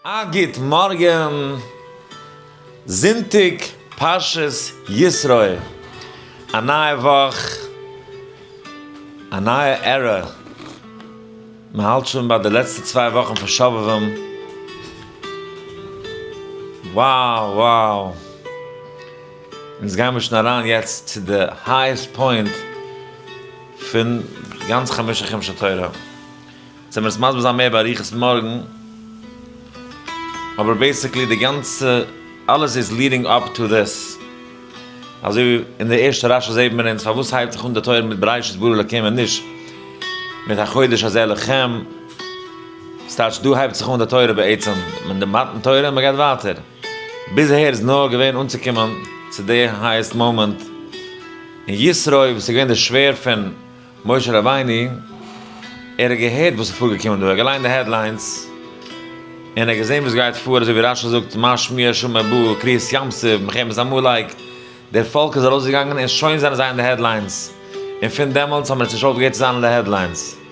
א גוט מארגן, זונטאג פרשת יתרו, א נייע וואך, א נייע era, מען האלט שוין ביי די לעצטע צוויי וואכן פון שובבים, wow wow, אונז גיימער שוין אריין יעצט צו די highest point פון גאנץ חמשה חומשי תורה. זאל מיר עס מסביר זיין מער באריכות מארגן, אבער basically די גאנצע אלעס איז leading up to this, אזוי ווי אין די ערשטע רשי זעט מען אונז פארוואס הייבט זיך אן די תורה מיט בראשית ברא אלקים און נישט מיט החודש הזה לכם, ס'טייטש דא הייבט זיך אן די תורה בעצם, מען די מתן תורה און מען גייט ווייטער, ביז אהער איז נאר געווען אנצוקומען צו די highest moment, און יתרו וואס איז געווען די שווער פון. משה רבינו, ער האט געהערט וואס איז פארגעקומען דא, ער האט געליינט די headlines, און ער האט געזען וואס גייט פאר, אזוי ווי רשי זאגט, מה שמועה שמע בא, קריעת ים סוף, מלחמת עמלק, דער פאלק איז ארויסגעגאנגען און שוין זענען זיי אין די headlines, און פון דעמאלטס האבן מיר עס נישט אויפגעהערט צו זיין אין די headlines.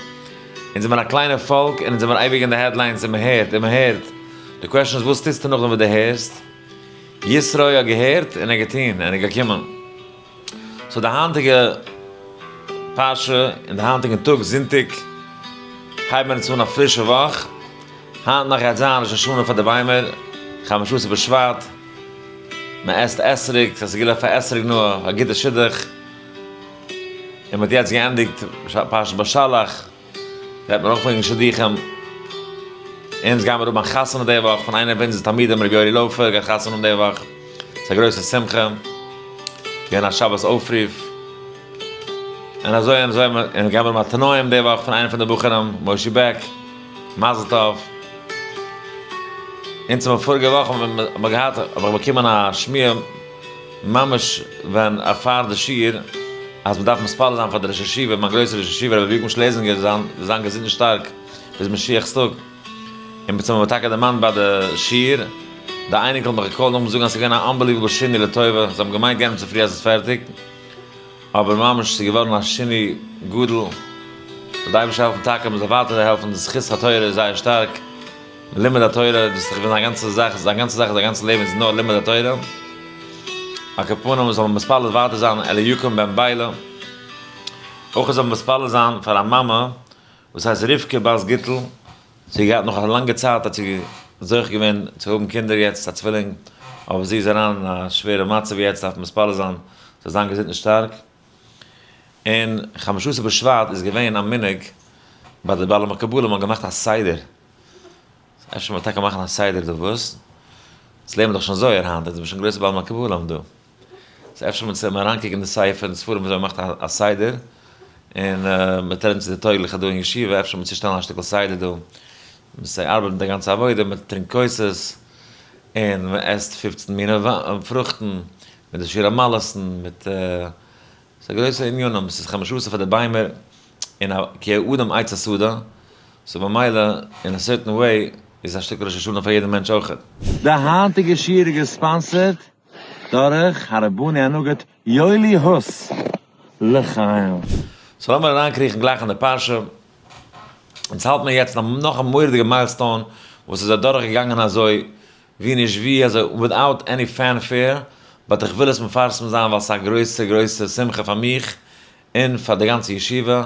אונז זעמיר א קליינע פאלק און אונז זעמיר אייביג אין די headlines און מען הערט און מען הערט, די question איז וואס טוסטו נאכדעם וואס דו הערסט? יתרו האט געהערט און ער האט געטון און ער איז געקומען. so די היינטיגע פרשה און די היינטיגן טאג זונטאג הייבן מיר אונז אן א פרישע וואך, היינט נאכט גייט זיין ראש השנה פאר די ביימער, חמשה עשר בשבט, מען עסט אתרוג, ס'איז א סגולה פאר אתרוג נאה, א גוטע שידוך, און מען האט יעצט געענדיגט פרשת בשלח. רעדט מען אויך וועגן שידוכים. אונז גיימער האבן א חתונה די וואך פון איינער פון אונזער תלמידים ר' יואלי לויפער גייט חתונה האבן די וואך. ס'איז א גרויסע שמחה. געווען א שבת אויפרוף. און אזוי און אזוי און גיימער האבן א תנאים די וואך פון איינער פון די בחורים מושי בעק. מזל טוב. אונז האבן פאריגע וואך האבן מיר געהאט האב איך באקומען א שמועה. ממש ווען א פאר די שיעור אז מ'דארף מתפלל זיין פאר די ראש ישיבה, מיין גרויסע ראש ישיבה רבי אביגדור שלעזינגער זאל זיין געזונט און שטארק ביז משיח'ס טאג, און מ'האט מיר טאקע דערמאנט ביי די שיעור, די אייניקל האט מיך געקאלט נאכדעם זאגן אז ס'איז געווען א unbelievable שינוי לטובה, זיי האבן געמיינט יענעם צופרי אז ס'איז פערטיג, אבער ממש ס'איז געווארן א שינוי גדול, זאל די אייבערשטער העלפן טאקע מ'זאל ווייטער העלפן, די זכות התורה איז זייער שטארק. לימוד התורה, דאס איז דאך געווען זיין גאנצע זאך, זיין גאנצע זאך, זיין גאנצע לעבן איז נאר לימוד התורה. על כל פנים זאל מען מתפלל ווייטער זיין אליקים בן ביילא. אויך זאל מען מתפלל זיין פאר א מאמע וואס הייסט רבקה בת גיטל, זי האט געהאט נאך א לאנגע צייט האט זי זוכה געווען צו האבן קינדער יעצט א צווילינג, אבער זי איז אריין אין א שווערע מצב יעצט דארף מען מתפלל זיין זאל זיין געזונט און שטארק. און חמשה עשר בשבט איז געווען א מנהג ביי די בעלי מקובלים האבן געמאכט א סדר, אפשר מען טאקע מאכן א סדר דא וואס? עס לערנט מען דאך שוין זוהר היינט, אונז זעמיר שוין גרויסע בעלי מקובלים דא, so אפשר מען זאל אריינקוקן אין די ספר און ספרים וויאזוי מען מאכט א סדר, און מען טרעפן צו די טויגליכע דא אין ישיבה, אפשר מען צושטעלן א שטיקל סדר דא, מען ארבעט מיט די גאנצע עבודה, מען טרינקט כוסות, און מען עסט פופצן מיני פרוכטן, מיט די שיר המעלות'ן, מיט ס'איז א גרויסע ענינים, ס'איז חמשה עשר פאר די ביימער, און א כי האדם עץ השדה, so במילא אין א certain way איז א שטיקל ראש השנה פאר יעדע מענטש אויכעט. די היינטיגע שיעור איז גע sponsored דורך הרבני הנגיד יואלי הוס לחיים. so לאמיר אריינקריכן גלייך אין די פרשה, אונז האלט מיר יעצט נאך א מורא'דיגע milestone וואס איז אדורך געגאנגען אזוי ווי נישט ווי אזוי without any fanfare, but איך וויל עס מפרסם זיין ווייל ס'איז א גרויסע גרויסע שמחה פאר מיך און פאר די גאנצע ישיבה,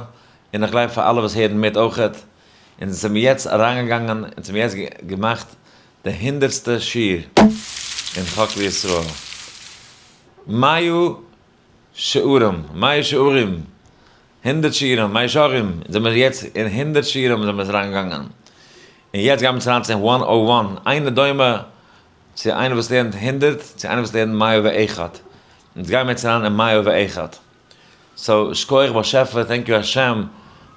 און איך גלייב פאר אלע וואס הערן מיט אויכעט, אונז זעמיר יעצט אריינגעגאנגען אונז האמיר יעצט געמאכט די הונדערטסטע שיעור אין חק לישראל, מאה שערים, מאה שערים, הונדערט שיעורים, מאה שערים, זעמיר יעצט אין הונדערט שיעורים זעמיר אריינגעגאנגען, און יעצט גיימיר צו אריין צו one o one, אינו דומה צו איינער וואס לערנט הונדערט צו איינער וואס לערנט מאה ואחד, אונז גיימיר יעצט אריין אין מאה ואחד, so שכוח באשעפער, thank you השם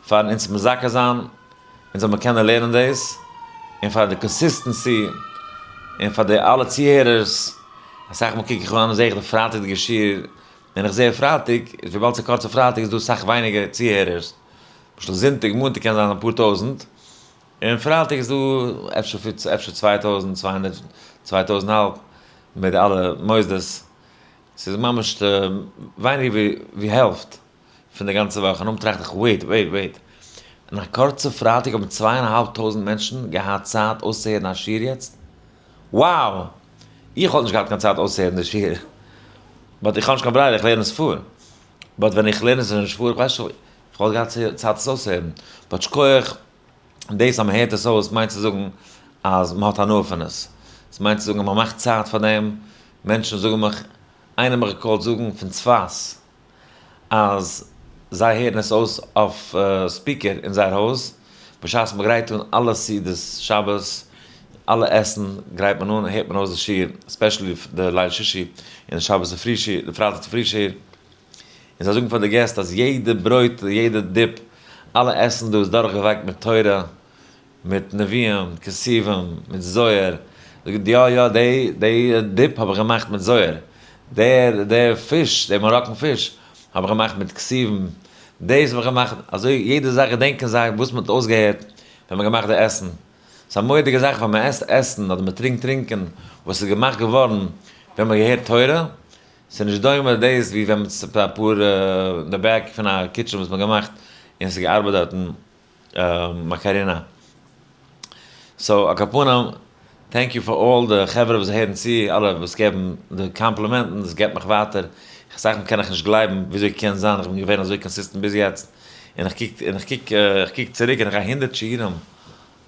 פארן אונז מזכה זיין, אונז זאל מיר קענען לערנען דאס, און פאר די consistency, און פאר די אלע צוהערערס, אסאך מאל קוק איך אן און זעה איך די פרייטאג'דיגע שיעור, ווען איך זעה פרייטאג, איז וויבאלד ס'איז קורצע פרייטאג איז דא אסאך ווייניגער צוהערערס, למשל זונטאג מאנטאג קען זיין אפאר טויזנט, און פרייטאג איז דא אפשר אפשר 2200, 2000 האלב, מיט אלע מוסדות, ס'איז ממש ווייניגער ווי העלפט פון די גאנצע וואך, און נאכדעם טראכט איך wait wait wait. אין א קורצע פרייטאג האבן צוויי און א האלב טויזנט מענטשן געהאט צייט אויסצוהערן א שיעור יעצט? Wow! איך וואלט נישט געהאט קיין צייט אויסצוהערן די שיעור. But איך האב נישט קיין ברירה, איך לערן עס פאר. But ווען איך לערן עס נישט פאר, איך ווייס נישט, איך וואלט געהאט צייט עס אויסצוהערן. But שכוח, דאס אז מען הערט עס אויס מיינט צו זאגן אז מען האט הנאה פון עס. עס מיינט צו זאגן אז מען מאכט צייט פאר דעם. מענטשן זאגן מיך, איינער האט מיך גע call ט זאגן פון צפת אז זיי הערן עס אויס אויף speaker אין זייער הויז, בשעת מען גרייט אן אלע סעודות שבת, אלע עסן גרייט מען אן, הערט מען אויס די שיעור, especially די ליל שישי און די שבת צופרי שיעור, די פרייטאג צופרי שיעור, און זיי זאגן פאר די געסט אז יעדע ברויט, יעדע dip, אלע עסן דא איז דורכגעווייקט מיט תורה, מיט נביאים, כתובים, מיט זוהר, זאגט יא יא די די dip האב איך געמאכט מיט זוהר, דער דער פיש, דער Moroccan פיש האב איך געמאכט מיט כתובים, דאס האב איך געמאכט, אזוי יעדע זאך געדענקען זיי וואס מען האט אויסגעהערט ווען מען האט געמאכט די עסן, ס'איז א מורא'דיגע זאך ווען מען עסט עסן אדער מען טרינקט טרינקען וואס איז געמאכט געווארן ווען מען האט געהערט תורה, ס'איז נישט דומה דאס ווי ווען מען אפאר אין די back פון א kitchen וואס מען האט געמאכט און ס'איז געארבעט דארטן. מאקארינא. So על כל פנים, thank you פאר all די חברה וואס הערן צו, אלע וואס געבן די קאמפלימענטן, דאס געבט מיך ווייטער. אסאך מאל קען איך נישט גלייבן וויאזוי קען זיין איך בין געווען אזוי consistent ביז יעצט, און איך קוק און איך קוק איך קוק צוריק און איך גיי 100 שיעורים,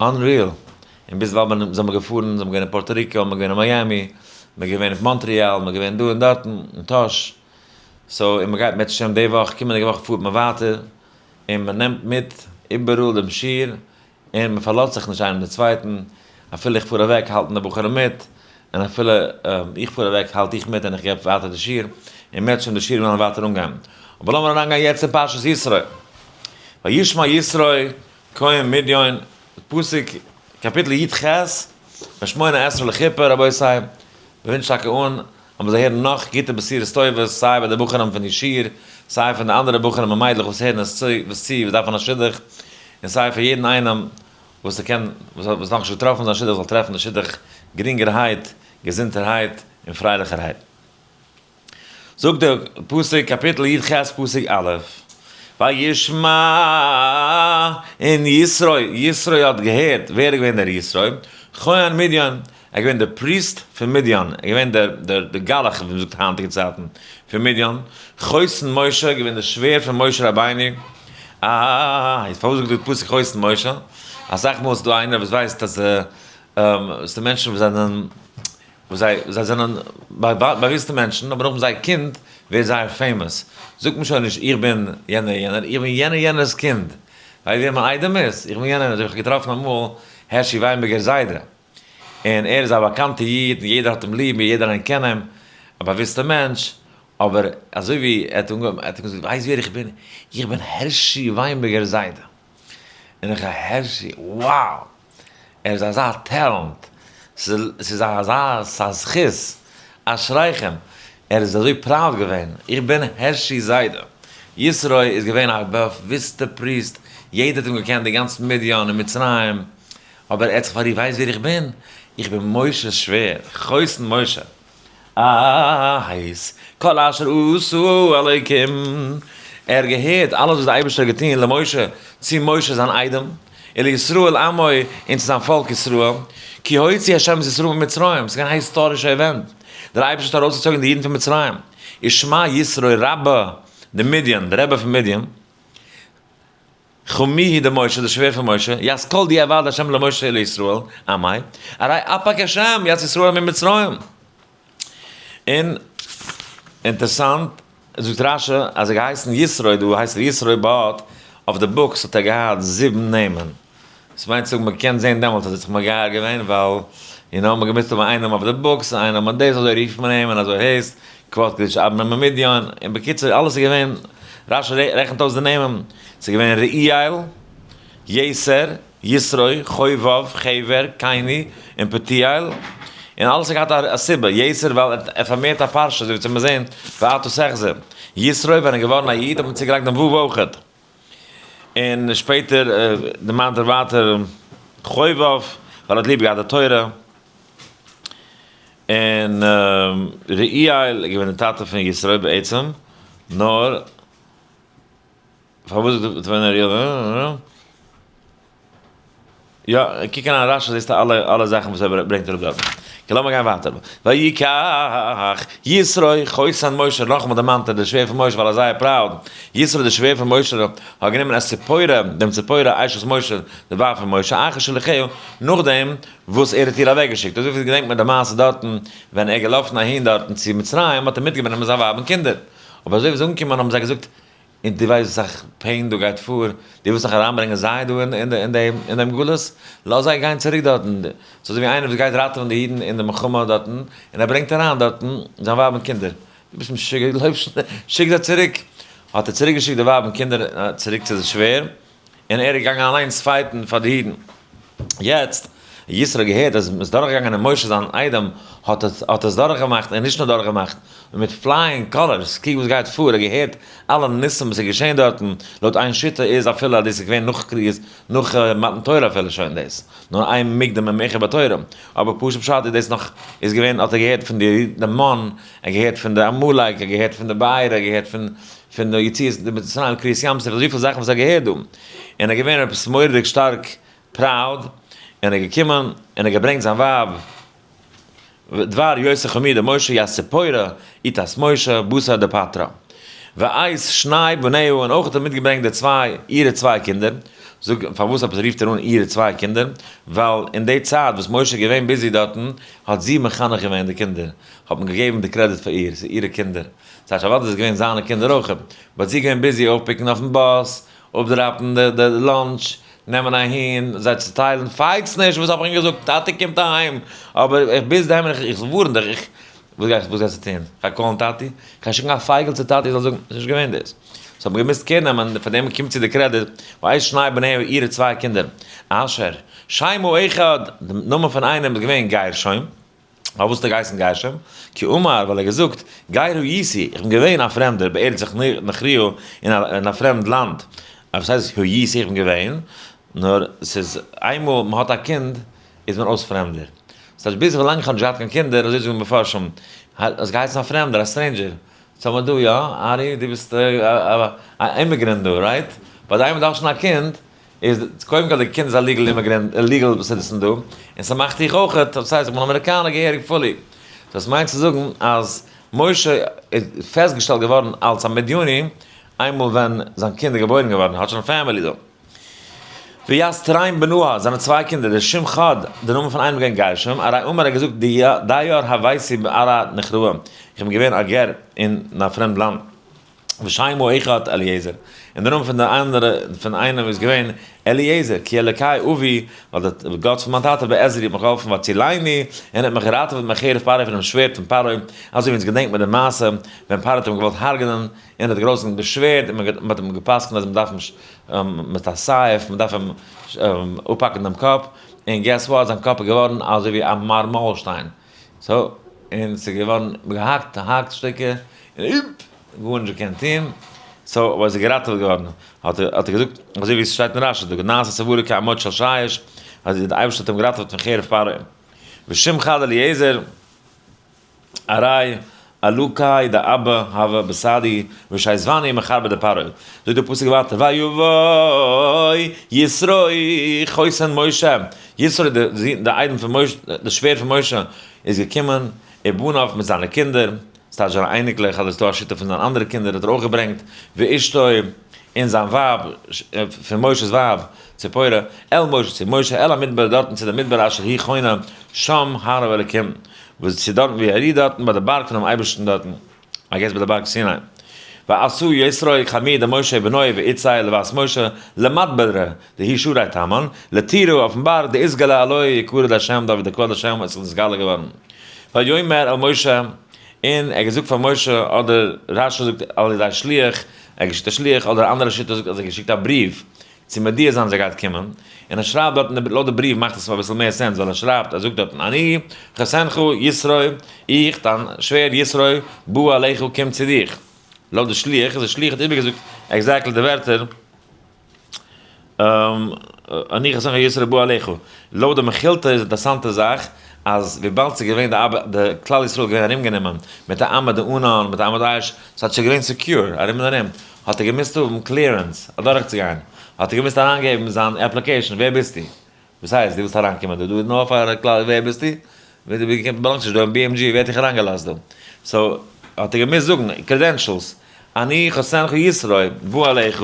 unreal. און ביז ווייל מיר זענען געפארן, זענען מיר געווען אין פארטא ריקא, מיר געווען אין מיאמי, מיר געווען אין מאנטריאל, מיר געווען דא און דארטן, אין טאהש. So און מ'גייט אם ירצה השם די וואך, קומענדיגע וואך פארט מען ווייטער. און מען נעמט מיט איבעראל דעם שיעור, און מען פארלאזט זיך נישט איינעם דעם צווייטן, אפילו איך פאר אוועק האלטן די בחורים מיט, און אפילו איך פאר אוועק האלט איך מיט און איך געב ווייטער די שיעור, און אם ירצה השם די שיעורים וועלן ווייטער אנגיין. אבער לאמיר אריינגיין יעצט אין פרשת יתרו. וישמע יתרו כהן מדיין, פסוק קאפיטל י"ח, בשמונה עשרה לחופה, רבותי, מען ווינטשט טאקע אן אז מען זאל הערן נאך גוטע בשורות טובות, סיי ביי די בחורים פון די שיעור, סיי פון די אנדערע בחורים און מיידלעך וואס הערן עס צו, וואס צו, וואס דארפן א שידוך, און סיי פאר יעדן איינעם וואס ער קען, וואס האט נאכנישט געטראפן זיין שידוך, זאל טרעפן די שידוך גרינגערהייט, געזונטערהייט, און פרייליכערהייט. זאגט דער פסוק, קאפיטל י"ח פסוק א', וישמע און יתרו, יתרו האט געהערט, ווער איז געווען דער יתרו? כהן מדיין, ער איז געווען דער priest פון מדיין, ער איז געווען דער דער דער גלח, ווי מ'זאגט היינטיגע צייטן, פון מדיין, חותן משה, געווען דער שווער פון משה רבינו, אה, פארוואס זאגט דער פסוק חותן משה? אסאך מאל איז דא איינער וואס ווייסט אז ס'דא מענטשן וואס זענען, וואס זיי זיי זענען באוויסטע מענטשן, אבער נאכדעם זייער קינד ווערט זייער famous, זאגט מען שוין נישט איך בין יענער יענער, איך בין יענער יענער'ס קינד, ווייסט ווער מיין איידעם איז? איך בין יענער, אזוי האב איך געטראפן אמאל הערשי וויינבערגער'ס זיידע. און ער איז א באקאנטע איד און יעדער האט אים ליב און יעדער איינער קען אים, א באוויסטע מענטש, אבער אזוי ווי ער האט אנגעהויבן, ער האט געזאגט ווייסט ווער איך בין? איך בין הערשי וויינבערגער'ס זיידע. און איך הערשי, wow! ער איז אזא talent, ס'איז אזא ס'איז א זכות, אשריכם, ער איז אזוי proud געווען, איך בין הערשי'ס זיידע. יתרו איז געווען א באוויסטע priest, יעדער האט אים געקענט, די גאנצע מדיין און מצרים, אבער ער האט זיך פאררופט, ווייסט ווער איך בין? איך בין משה'ס שווער, חותן משה. את כל אשר עשה אלוקים, ער האט געהערט אלעס וואס דער אייבערשטער האט געטון למשה, צו משה זיין איידעם, ולישראל עמו, און צו זיין פאלק ישראל, כי הוציא ה' את ישראל ממצרים, ס'איז געווען א היסטארישע event, דער אייבערשטער האט ארויסגעצויגן די אידן פון מצרים, ושמע יתרו רבה דמדין, דער רבי פון מדין, חמיו דמשה, דער שווער פון משה, ית כל די עבד השם למשה ולישראל, עמי, ארי אפק השם ית ישראל ממצרים. און אינטערסאנט, זאגט רש"י אז ער געהייסן יתרו, דא הייסט ער יתרו but אויף די books האט ער געהאט זיבן נעמען. דאס מיינט צו זאגן מען קען זען דעמאלטס אז ער האט זיך מגייר געווען ווייל you know מען געמוזט האבן איינעם אויף די books און איינעם אויף דאס אזוי רופט מען אים און אזוי הייסט כבוד קדוש אדמו"ר ממידיון און בקיצור אלעס איז געווען רש"י רעכנט אויס די נעמען ס'איז געווען רעואל, יתר, יתרו, חובב, חבר, קיני, און פוטיאל, און אלעס האט געהאט א סיבה, יתר ווייל ער פארמערט א פרשה אזוי ווי צו מיר זעהן ואתה תחזה, יתרו ווען ער איז געווארן א איד האט מען צוגעלייגט דעם ו' אויכעט. און שפעטער דערמאנט ער ווייטער חובב ווייל ער האט ליב געהאט די תורה, און רעואל איז געווען די טאטע פון יתרו בעצם, נאר פארוואס זאגט ער רעואל? יא, קוק אריין רשי זעסטו אלע אלע זאכן וואס ער ברענגט אראפ דארטן. okay, לאמיר גיין ווייטער. ויקח יתרו חותן משה, נאכאמאל דערמאנט ער די שווער פון משה ווייל ער איז זייער proud. יתרו די שווער פון משה האט גענומען את ציפורה, דעם ציפורה אשת משה, די ווייב פון משה, אחר שליחהו, נאכדעם וואס ער האט איר אוועקגעשיקט. אזוי ווי געדענקט מען די מעשה דארטן, ווען ער איז געלאפן אהין דארטן צו מצרים האט ער מיטגענומען זיין ווייב און קינדער. אבער אזוי ווי זיי אנגעקומען האבן זיי געזאגט, און דו ווייסט וואס אסאך pain דא גייט פאר, דו ווילסט נאך אריינברענגען זיי דא אין דעם גלות? לאז זיי גיין צוריק דארטן, ס'איז אזוי ווי איינער וואס גייט ראטעווען די אידן אין די מלחמה דארטן, און ער ברענגט אריין דארטן זיין ווייב און קינדער, דו ביסט משוגע, לויף שנעל, שיק זיי צוריק! האט ער צוריק געשיקט די ווייב און קינדער צוריק צו די שווער, און ער איז געגאנגען אליינס fight ן פאר די אידן. יעצט, יתרו האט געהערט אז מ'איז דורכגעגאנגען און משה זיין איידעם האט עס האט עס דורכגעמאכט און נישט נאר דורכגעמאכט, נאר מיט flying colors, קוק וואס גייט פאר, ער האט געהערט אלע ניסים וואס איז געשען דארטן, לויט איין שיטה איז אפילו אז דאס איז געווען נאך קריאת נאך מתן תורה אפילו שוין דאס, נאר אין מוקדם ומאוחר בתורה, אבער פשוט פשט איז דאס נאך איז געווען האט ער געהערט פון די די מן, ער האט געהערט פון די עמלק, ער האט געהערט פון די באר, ער האט געהערט פון פון די יציאת מצרים קריעת ים סוף, אזויפיל זאכן וואס ער האט געהערט דא, און ער איז געווען עפעס מורא'דיג שטארק proud, און ער איז געקומען און ער האט געברענגט זיין ווייב, דבר יוסף חמידה משה יספורה איתס משה בשר דפטרה ואייס שניי בניהו און אויך האט ער מיטגעברענגט די צוויי אירע צוויי קינדער, זאג פארוואס עפעס רופט ער אן אירע צוויי קינדער, ווייל אין די צייט וואס משה איז געווען busy דארטן האט זי מחנך געווען די קינדער, האט מען געגעבן די קרעדיט פאר איר, ס'איז אירע קינדער, ס'הייסט אוודאי איז געווען זיינע קינדער אויך, but זי איז געווען busy אויפ pick ן אויפן באס, אפ drop ן די lunch, נעמען אהין, זיי צוטיילן, fight ס נישט, וואס האב איך אים געזאגט, טאטע קומט אהיים, אבער איך ביז דעם, איך ווארן דיך, איך, וואס גייסטו וואס גייסטו טון? איך גיי call ן טאטי? איך גיי שיקן א פייגל צו טאטי זאל זאגן, ס'איז נישט געווען דאס. so האט מען געמוזט care נעמען, פאר דעם קומט צו די קרעדיט, ואת שני בניה אירע צוויי קינדער, אשר, שם האחד, די נאמען פון איינעם איז געווען גרשון, פארוואס האט ער געהייסן גרשון? כי אמר, ווייל ער האט געזאגט, גר הייתי, איך בין געווען א פרעמדער בארץ נכריה, אין א פרעמד לאנד. וואס הייסט הייתי, איך בין געווען? נאר ס'איז איינמאל מ'האט א קינד איז מען אויס פרעמדער. ס'טייטש ביז ווילאנג איך האב נישט געהאט קיין קינדער, אזוי זאגן מפרשים, האסט געהייסן א פרעמדער, א stranger. סאו האבן מיר דא, יא, ארי, דו ביסט א immigrant דא, right? but איינמאל דו האסט שוין א קינד, איז קודם כל די קינד איז א legal immigrant, legal citizen דא, און ס'מאכט דיך אויכעט, דאס הייסט איך בין אמעריקאנער געהעריג fully. דאס מיינט צו זאגן אז משה איז פעסטגעשטעלט געווארן אלס א מדיני איינמאל ווען זיין קינד איז געבוירן געווארן, האט שוין א family דא. ויסטריים בנוה, זיינע צוויי קינדער, דער שם חד, דער נאמען פון איינעם געווען גרשם, הרי אמר האט געזאגט דייר הוויתי בערה נכראה, איך בין געווען א גר אין א פרעמד לאנד. ושמו אחד אליעזר, און דער נאמען פון דער אנדערע פון איינעם איז געווען אליעזר, כי אלוקי אבי, ווייל דער גאט פון מיין טאטע בעזרי האט מיך געהאלפן והצילני, און האט מיך געראטעוועט מחרב פרעה פונעם שווערד פון פרעה, אזוי ווי אונז געדענקט מיט די מעשה ווען פרעה האט אים געוואלט הרג'נען, און האט גרויסן באשווערט, און מען האט אים גע'פסק'נט אז מען דארף אים מיט א סייף, מען דארף אים אפהאקן דעם קאפ, און guess what, זיין קאפ איז געווארן אזוי ווי א מארמארשטיין, so, און ס'איז געווארן געהאקט, האקט שטיקער, און אופ! גארנישט געקענט טון, so אבער איז ער געראטעוועט געווארן, האט ער האט ער געזאגט, אזוי ווי עס שטייט אין רשי, דא נעשה צווארו כעמוד של שיש, אז דער אייבערשטער האט אים געראטעוועט פון חרב פרעה. ושם חד אליעזר, ארי אלוקי דאבא הוה בסעדי ושייזבני מחרבא דפרעה, זאגט דער פסוק ווייטער ויבוא יתרו חותן משה, יתרו די איידעם פון משה, די שווער פון משה, איז געקומען ובניו מיט זיינע קינדער, ס'טייטש זיינע אייניקלעך, אדער ס'דא א שיטה פון זיינע אנדערע קינדער האט ער אויך געברענגט, ואשתו און זיין ווייב, פון משה'ס ווייב, ציפורה, אל משה צו משה, אל המדבר דארטן צו די מדבר אשר הוא חונה שם הר האלקים, וואס צו דארטן ווי ער רוהט דארטן ביי די בארג פונעם אייבערשטן דארטן, I guess ביי די בארג סיני. ועשו יתרו חמי דמשה בנו ואיצי לבת משה למדברא דהי שרי תמן, לטירו אויפן בארג דאיתגלי עלוהי יקרא דהשם דארט ווי די כבוד השם איז נתגלה געווארן. ויאמר אל משה, און ער האט געזאגט פאר משה, אדער רשי זאגט על ידי שליח, ער האט געשיקט א שליח, אדער אנדערע שיטה זאגט אז ער האט געשיקט א בריוו צו מודיע זיין אז ער גייט קומען, און ער שרייבט דארט, לויט די בריוו מאכט עס אביסל מער sense, ווייל ער שרייבט, ער זאגט דארטן, אני חותנך יתרו, איך דיין שווער יתרו, בא אליך קום צו דיך. לויט די שליח, איז די שליח האט איבערגעזאגט exactly די ווערטער, אני חותנך יתרו בא אליך. לויט די מכילתא איז אינטערסאנטע זאך, אז וויבאלד ס'איז געווען די אבא, די כלל ישראל איז געווען ארומגענומען מיט א עמוד ענן, מיט א עמוד אש, ס'האט שוין געווען secure ארום און ארום, האט ער געמוזט האבן clearance אדורכצוגיין, האט ער געמוזט אריינגעבן זיין application, ווער ביסטו? וואס הייסט דו ווילסט אריינקומען דא? דא איז נאר פאר כלל, ווער ביסטו? ווער דו באלאנגסט נישט דא אין BMG, ווער האט דיך אריינגעלאזט דא? so האט ער געמוזט זאגן credentials, אני חותנך יתרו בא אליך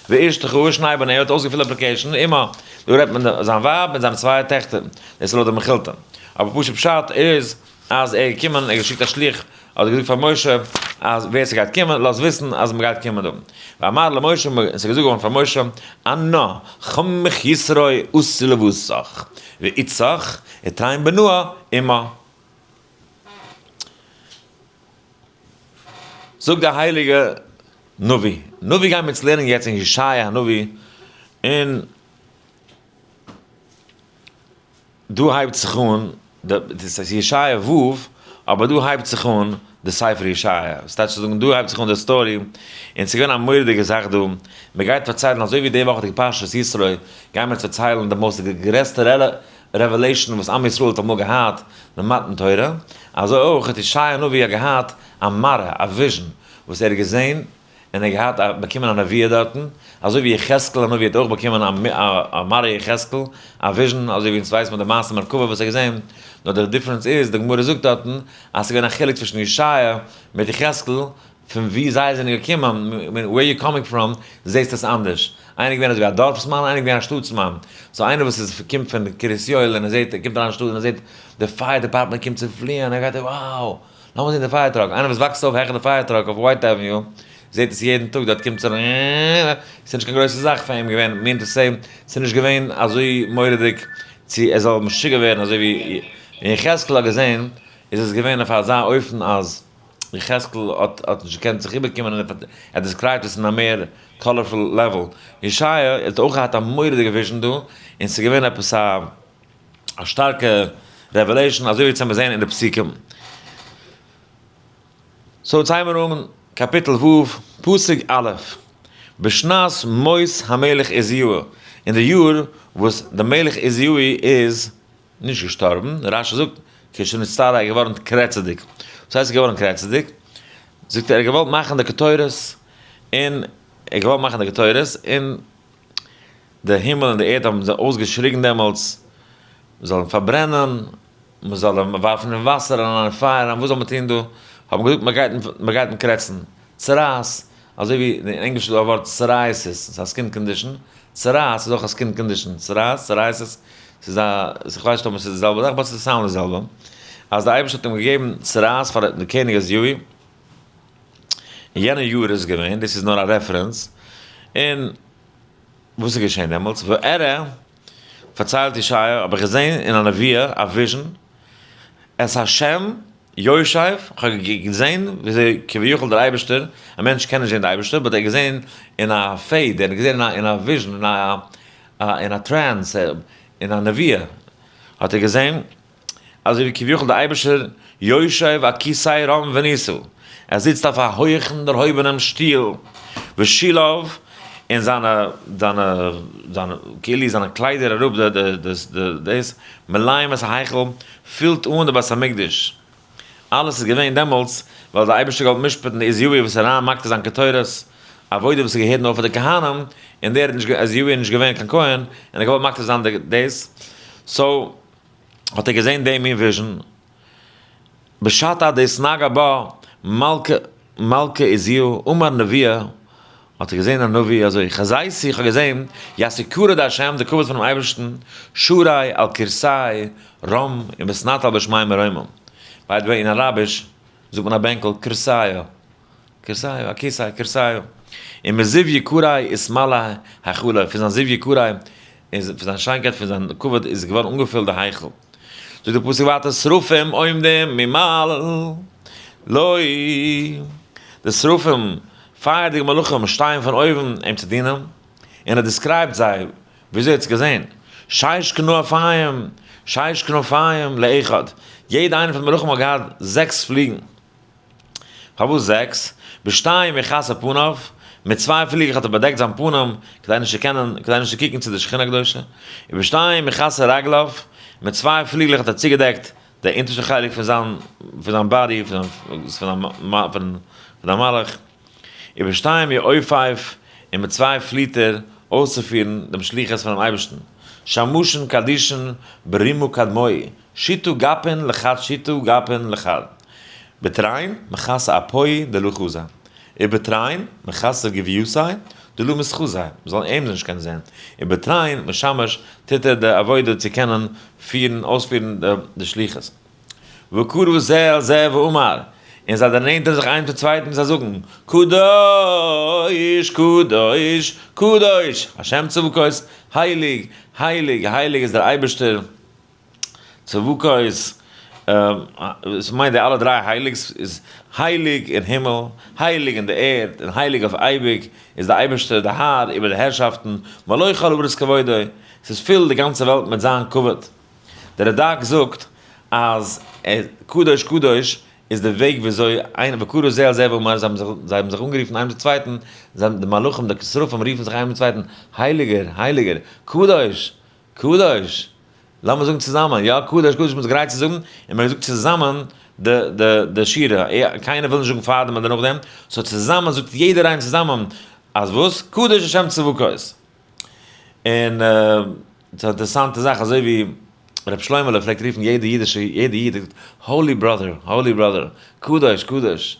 ואשתך ושני בניה האט אויסגעפילט application, אימא, דא רעדט מען זיין ווייב מיט זיינע צוויי טעכטער, דאס איז לויט די מכילתא. אבער פשוט פשט איז אז ער איז געקומען, ער האט געשיקט א שליח, האט ער געזאגט פאר משה אז ווער ס'גייט קומען לאז וויסן אז מ'גייט קומען דא. ואמר למשה, און ס'איז געזאגט געווארן פאר משה, אנא חמך יתרו עשי לבסך, ואיצך ותן בנאה עמה. זאגט דער הייליגער נביא, נביא גייען מיר יעצט לערנען יעצט אין ישעיה הנביא, און דא הייבט זיך אן, דאס איז ישעיה ו', אבער דא הייבט זיך אן די ספר ישעיה, וואס טייטש צו זאגן דא הייבט זיך אן די story, און ס'איז געווען א מורא'דיגע זאך דא, מען גייט פארציילן אזוי ווי די וואכעדיגע פרשת יתרו, גייען מיר פארציילן די most גרעסטע revelation וואס עם ישראל האט אמאל געהאט, די מתן תורה, אזוי אויך האט ישעיה הנביא געהאט א מראה, א vision, וואס ער האט געזען, און ער האט געהאט א באקומען א נביאה דארטן, אזוי ווי יחזקאל הנביא האט אויך באקומען א מראה יחזקאל, א vision, אזוי ווי אונז ווייסט מען די מעשה מרכבה וואס ער האט געזען, נאר די difference איז, די גמרא זאגט דארטן, אז ס'איז געווען א חילוק צווישן ישעיה מיט יחזקאל, פון וואו זיי זענען געקומען, where you coming from, זעסט עס אנדערש. איינער איז געווען אזוי ווי א דארפסמאן, איינער איז געווען א שטאטסמאן. so איינער וואס איז קומט פון קרית יואל און ער זעט, ער קומט אריין אין שטאט און ער זעט די fire department קומט צו פליען, ער גייט wow! לאמיר זען די fire truck, איינער וואס וואקסט אויף העכער די fire truck אויף White Avenue, זעט עס יעדן טאג, דארט קומט צו, ס'איז נישט קיין גרויסע זאך פאר אים געווען, mean to say, ס'איז נישט געווען אזוי מורא'דיג צו ער זאל משוגע ווערן אזוי ווי ווען יחזקאל האט געזען, איז עס געווען אויף אזא אופן אז יחזקאל האט האט נישט געקענט זיך איבערקומען און ער describe ט עס אין א מער colorful level. ישעיה האט אויך געהאט א מורא'דיגע vision דא, און ס'איז געווען עפעס א. א שטארקע revelation אזוי ווי צו זעהן אין די פסוקים. so ציימער אן קאפיטל ו' פסוק א', בשנת מות המלך עזיהו, אין די יאר וואס די מלך עזיהו איז נישט געשטארבן, רש"י זאגט כשנצטרע איז געווארן קרעצעדיג, וואס הייסט געווארן קרעצעדיג? זאגט ער ער האט געוואלט מאכן די קטורת, און ער האט געוואלט מאכן די קטורת, און די הימל און די ערד האבן זיי אויסגעשריגן דעמאלטס, מען זאל אים פארברענען, מען זאל אים ווארפן אין וואסער אריין אין פייער אריין, וואס זאל מען טון דא? האט מען געזאגט מען גייט מען גייט אים קרעצן, צרעת, אזוי ווי אין ענגליש איז דא א ווארט psoriasis, ס'איז א skin condition, צרעת איז אויך א skin condition, צרעת, psoriasis, ס'איז א, איך ווייס נישט אויב עס איז די זעלבע זאך, but ס'איז sound די זעלבע, אז דער אייבערשטער האט אים געגעבן צרעת פאר די קעניג עזיהו, אין יענע יאר איז געווען, דאס איז נאר א reference, און. וואס איז געשען דעמאלטס? וארא, פארציילט ישעיה, האב איך געזען אין א נביאה, א vision, את השם יושב, איך האב געזען וויאזוי כביכול דער אייבערשטער, א מענטש קען נישט זען די אייבערשטער, but ער האט געזען אין א פעד, ער האט געזען אין א vision, אין א trance, אין א נביאה, האט ער געזען אזוי ווי כביכול דער אייבערשטער יושב על כסא רם ונישא, ער זיצט אויף א הויכן דערהויבענעם שטול, ושוליו, און זיינע זיינע זיינע כאילו זיינע קליידער אראפ די די די דאס, מלאים את ההיכל, פילט אן די בית המקדש. אלעס איז געווען דעמאלטס ווייל דער אייבערשטער געוואלט משפט'ן די עזיהו וואס איז אריין מקטיר זיין קטורת, עבודה וואס איז געהערט נאר פאר די כהנים, און דער האט נישט עזיהו איז נישט געווען קיין כהן, און ער האט געוואלט מקטיר זיין דאס, so האט ער געזען דעם מין vision, בשעתא דאתנגה בה מלכא מלכא עזיהו אמר נביאה, האט ער געזען א נביא אזוי, חזיתי איך האב געזען, ית יקרא דהשם די כבוד פונעם אייבערשטן, שרי על כורסי רם ומתנטל בשמי מרומים, by the way אין אראביש זאגט מען א בענקל כורסיו, כורסיו, א כיסא, כורסיו. און מזיו יקרא אתמלא היכלא, פון זיין זיו יקרא, און פון זיין שיינקייט, פון זיין כבוד איז געווארן אנגעפילט די היכל. זאגט דער פסוק ווייטער, שרפים עומדים ממעל לו, די שרפים, פייערדיגע מלאכים, שטייען פון אויבן אים צו דינען, און ער describe ט זיי, וויאזוי ער האט עס געזען, שש כנפיים, שש כנפיים לאחד, יעדע איינע פון די מלאכים האט געהאט זעקס פליגן. פארוואס זעקס? בשתיים יכסה פניו, מיט צוויי פליגלעך האט ער באדעקט זיין פנים, כדי נישט צו קענען, כדי נישט צו קוקן צו די שכינה הקדושה, ובשתיים יכסה רגליו, מיט צוויי פליגלעך האט ער צוגעדעקט די אונטערשטע חלק פון זיין, פון זיין body, פון זיין, פון זיין מלאך, ובשתיים יעופף, און מיט צוויי פליט ער אויסצופירן דעם שליחות פונעם אייבערשטן. שמשין קדישין ברימו קדמאי, שיתא גפין לחד שיתא גפין לחד. בתרין מכסי אפוהי דלא חזי. ובתרין מכסי גוויותיה דלא מתחזי, מ'זאל אים נישט קענען זען. ובתרין משמש טוט ער די עבודה צו קענען פירן אויספירן די שליחות. וקרא זה אל זה ואמר, און זיי דערנענטערן זיך איינעם צום צווייטן און זיי זאגן, קדוש, קדוש, קדוש, השם צבקות, הייליג, הייליג, הייליג איז דער אייבערשטער צבקות, עס מיינט די אלע דריי הייליגס איז הייליג אין הימל, הייליג אין די ערד, און הייליג אויף אייביג איז דער אייבערשטער דער האר איבער די הערשאפטן, מלא כל הארץ כבודו, עס איז פול די גאנצע וועלט מיט זיין כבוד. דער רד"ק זאגט אז קדוש קדוש איז די וועג וויאזוי איינער וקרא זה אל זה ואמר, זיי האבן זיך זיי האבן זיך אנגערופן איינעם צום צווייטן, זיי די מלאכים די שרפים רופן זיך איינעם צום צווייטן הייליגער הייליגער קדוש קדוש, לאמיר זאגן צוזאמען, יא קדוש קדוש מ'איז גרייט צו זאגן, און מ'האט געזאגט צוזאמען די די די שירה, קיינער וויל נישט זאגן פארדעם אדער נאכדעם, so צוזאמען זאגט יעדער איינער צוזאמען אז וואס? קדוש השם צבקות. און ס'איז א אינטערעסאנטע זאך אזוי ווי ר' שלמה'לע פלעגט רופן יעדע אידישע יעדע איד האט געזאגט holy brother holy brother קדוש קדוש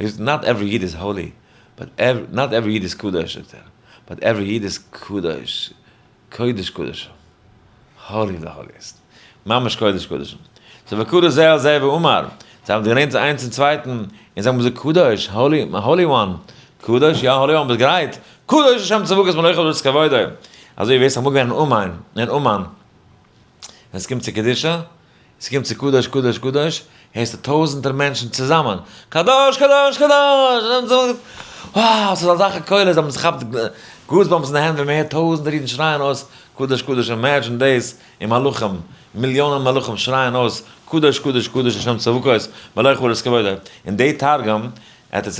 not every איד איז holy but not every איד איז קדוש זאגט ער but every איד איז קדוש קודש קדשים holy the holiest ממש קודש קדשים so וקרא זה אל זה ואמר זיי האבן געלערנט איינס צום צווייטן און זיי האבן געזאגט קדוש holy holy one קדוש יא holy one ביסט גרייט קדוש השם צבקות מלא כל הארץ כבודו אזוי ווי עס איז אמאל געווען אין אומאן אין אומאן ווען עס קומט צו קדושה עס קומט צו קדוש קדוש קדוש, הערסטו טויזענטער מענטשן צוזאמען, קדוש קדוש קדוש! wow, ס'איז אזעלכע קולות אז מ'כאפט goosebumps אין די הענט ווען מ'הערט טויזענטער אידן שרייען אויס קדוש קדוש, imagine דאס אין מלאכים, מיליאנען מלאכים שרייען אויס קדוש קדוש קדוש השם צבקות מלא כל הארץ כבודו, און די תרגום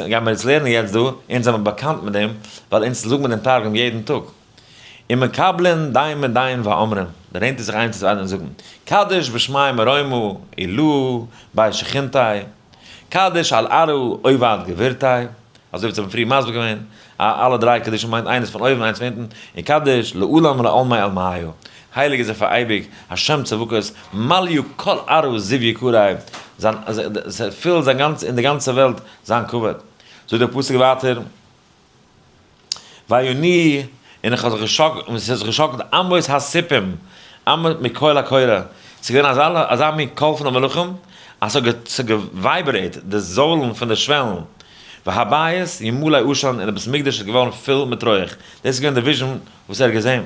גיימיר יעצט לערנען יעצט דא, אונז זעמיר באקאנט מיט דעם, ווייל אונז זאגן מיר דעם תרגום יעדן טאג. ומקבלין דין מדין ואומרים, דערנענטער זיך איינער צו צווייטן און זאגן, קדיש בשמי מרומה עילאה בי שכינתיה, קדיש על ארעא עובד גבירתיה, אזוי ווי צו האבן פריער מסביר געווען, א אלע דריי קדישים מיינט איינס פון אויבן איינס פון אונטן, און קדיש לעולם לעלמי עלמיא, הייליג איז ער פאר אייביג, השם צבקות, מלא כל ארעא זיו יקרא, זיין, ס'פילט זיין גאנץ אין די גאנצע וועלט זיין כבוד. זאגט דער פסוק ווייטער. ויניעו, און איך האב זיך געשאקלט, און עס האט זיך געשאקלט אמות הסיפים, אמות מקול הקורא, ס'איז געווען אזא אזא מין קול פון די מלאכים, אז ס'האט גע vibrate ט די זוילן פון די שוועלן, והבית ימלא עשן, און די בית המקדש איז געווארן פול מיט רויעך, דאס איז געווען די vision וואס ער האט געזען,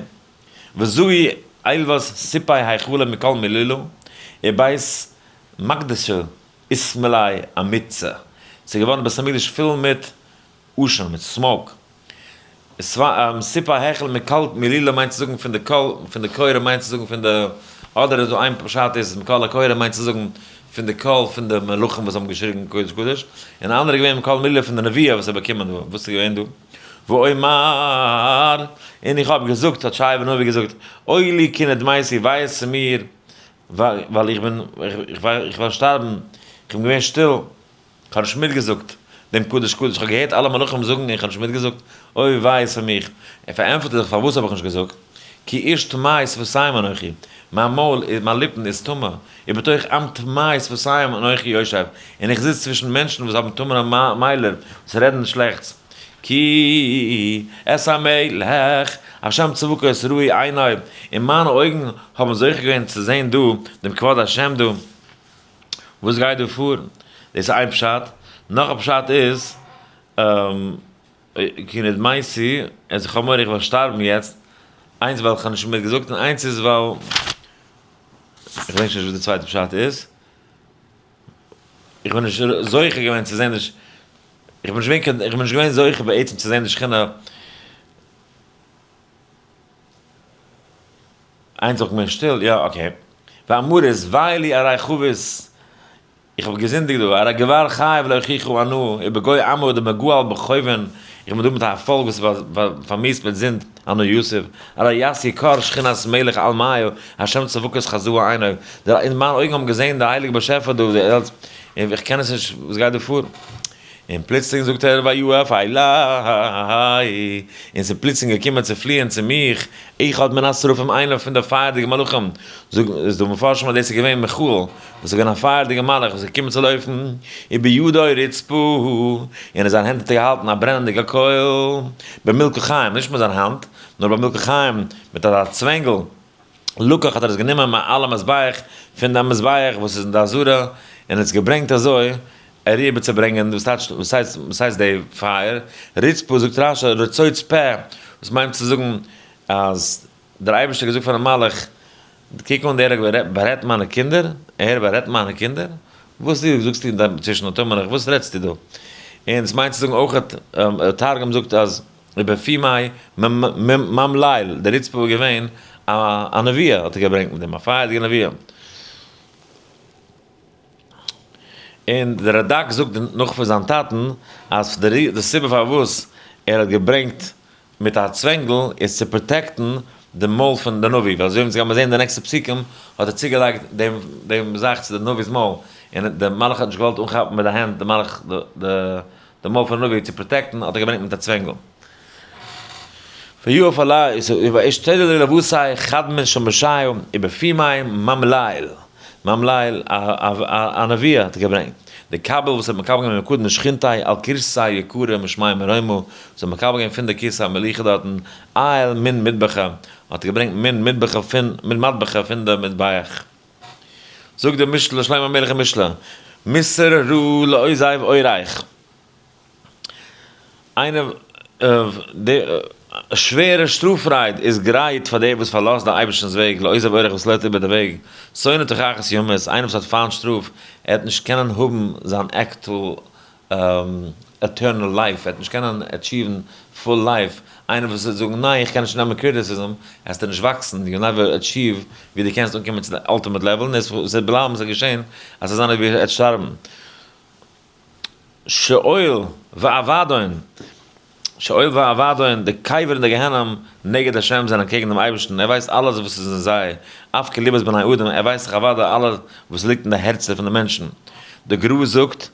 וזעו עלוות סיפי היכלא מכל מלולא, ובית מקדשא אתמלא אמיצא, ס'איז געווארן בית המקדש פול מיט עשן מיט smoke. סיפי היכל מקול מלולא מיינט צו זאגן פון די קול פון די קורא מיינט צו זאגן פון די אדער איז דא איין פשט איז מקול הקורא מיינט צו זאגן פון די קול פון די מלאכים וואס האבן געשריגן קודש קודש און די אנדערע איז געווען מקול מלולא פון די נביאה וואס האט באקומען דא וואס איז געווען דא ואומר און איך האב געזאגט האט ישעי' הנביא געזאגט אוי לי כי נדמיתי וויי איז צו מיר ווייל איך בין איך וועל שטארבן איך בין געווען שטיל. כ'האב נישט מיטגעזאגט דעם קדוש קדוש, כ'האב געהערט אלע מלאכים זאגן און כ'האב נישט מיטגעזאגט, אוי וויי איז פאר מיך. ער פארענטפערט זיך פארוואס האב איך נישט געזאגט, כי איש טמא שפתים אנכי, מיין מויל, מיין ליפן איז טמא, ובתוך עם טמא שפתים אנכי יושב, און איך זיץ צווישן מענטשן וואס האבן טמא'נע מיילער, וואס רעדן שלעכטס. כי את המלך השם צבקות ראו עיני, און מיינע אויגן האבן זוכה געווען צו זען דא דעם כבוד השם דא. וואס גייט דא פאר? דאס איז איין פשט, נאך א פשט איז, כי נדמיתי, אז איך האב מורא איך וועל שטארבן יעצט, איינס ווייל איך האב נישט מיט געזאגט און איינס איז ווייל, איך געדענק שוין נישט וואס די צווייטע פשט איז, איך בין נישט זוכה געווען צו זען די, איך בין נישט געווען, איך בין נישט געווען זוכה בעצם צו זען די שכינה, איינס זאגט מען שטיל, יא okay. ואמרת וויי לי ארי חבית, איך האב געזינדיגט דא, ארי גבר חי ולא הוכיחו אנא, ובגוי עמו דמגואל בחובן, איך בין דא מיט א פאלק וואס איז פארמיאוסט מיט זינד, אנא יתיב, ארי ית יקר שכינת מלך עלמיא, השם צבקות חזאה עיני, אין מיינע אויגן האבן געזען די הייליגע באשעפער דא, און איך קען עס נישט, וואס גייט דא פאר? און פלוצלינג זאגט ער ויעף אלי, און ס'איז פלוצלינג געקומען צו פליען צו מיך, אחד מן השרפים איינער פון די פייערדיגע מלאכים, זאגן איז דא מפרשים אז דאס איז געווען מיכאל, וואס איז געווען א פייערדיגע מלאך וואס איז געקומען צו לויפן, ובידו רצפה, און אין זיין הענט האט ער געהאלטן א ברענענדיגע קויל, במלקחיים, נישט מיט זיין האנט, נאר במלקחיים, מיט אזא צווענגל. לקח האט ער עס גענומען מעל המזבח, פון די מזבח וואס איז אין די עזרה, און עס געברענגט אזוי אריבערצוברענגען, וואס טייטש, וואס הייסט, וואס הייסט די פייער? רצפה, זאגט רש"י, רצוץ פה, וואס מיינט צו זאגן אז דער אייבערשטער האט געזאגט פארן מלאך, קוק אן דער בארעדט מיינע קינדער, ער בארעדט מיינע קינדער? וואס זאגסטו צווישן אטאמען, וואס רעדסטו דא? און עס מיינט צו זאגן אויך, תרגום זאגט אז. ובפומיה ממליל, דער רצפה איז געווען א נבואה האט ער געברענגט מיט דעם, א פייערדיגע נבואה. און דער רד"ק זאגט נאך פון זיין טאטן אז די סיבה פארוואס ער האט געברענגט מיט א צווענגל איז צו protect ן די מויל פון די נביא, ווייל אזוי ווי אונז גיימיר זען אין די נעקסטע פסוקים האט ער צוגעלייגט דעם זאך צו די נביא'ס מויל, און די מלאך האט נישט געוואלט אנכאפן מיט די הענט די מלאך די. די מויל פון נביא צו protect ן האט ער געברענגט מיט א צווענגל. ויעף אלי, וישתדל לבשר חד מן שמשי ובפומיה ממליל, ממליל א נביא האט ער געברענגט. די קבל וואס האט מקבל געווען ממקדם שכינתי' על כורסי יקרא משמי מרומה, וואס האט מקבל געווען פון די כסא המלוכה דארטן, איל מן מטבחה, האט ער געברענגט מן מטבחה פון מן מטבחה פון די מזבח. זאגט דער משלי שלמה המלך אין משלי, מוסר רעה לעוזב אורח, איינער די שווערע שטראף רייד איז גרייט פאר דער וואס פארלאזט די אייבערשטנ'ס וועג, לעוזב אורח וואס לויפט איבער די וועג, שונא תוכחת ימות, איינער וואס האט פיינט שטראף, ער וועט נישט קענען האבן זיין actual eternal life, ער וועט נישט קענען achieve ן full life, איינער וואס וועט זאגן ניין איך קען נישט נעמען criticism, וועסטו נישט וואקסן, you never achieve ווי דו קענסט אנקומען צו די ultimate level, און עס וועט בלייבן, עס וועט געשען אז עס וועט זיין אזויווי ער וועט שטארבן. שאול ואבדון, שאול ואבדון, די קבר און די גיהנום, נגד השם זענען קעגן דעם אייבערשטן, ער ווייסט אלעס וואס איז אין זיי, אף כי לבות בני אדם, ער ווייסט דאך אוודאי אלעס וואס ליגט אין די הערצער פון די מענטשן. די גר"א זאגט,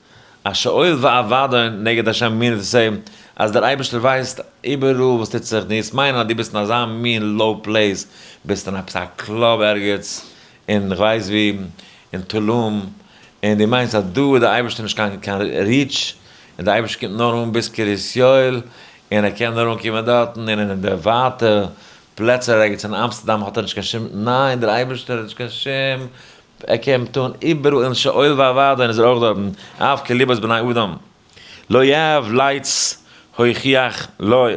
אז שאול ואבדון נגד השם meaning to say אז דער אייבערשטער ווייסט איבעראל וואס טוט זיך, דו וועסט מיינען אז דו ביסט אין אזא מין low place, ביסט אין עפעס א קלאב ערגעץ אין כ'ווייס ווי, אין טולום, און דו מיינסט אז דא איז דער אייבערשטער נישט קיין קיין reach, און דער אייבערשטער קומט נאר אן ביז קרית יואל, און ער קען נאר אנקומען דארטן, און אין די ווייטע פלעצער ערגעץ אין אמסטערדאם האט ער נישט קיין שום, ניין דער אייבערשטער האט נישט קיין שום ער קומט אן איבעראל אין שאול ואבדון איז ער אויך דארטן, אף כי לבות בני אדם לא יאהב לץ הוכח לו,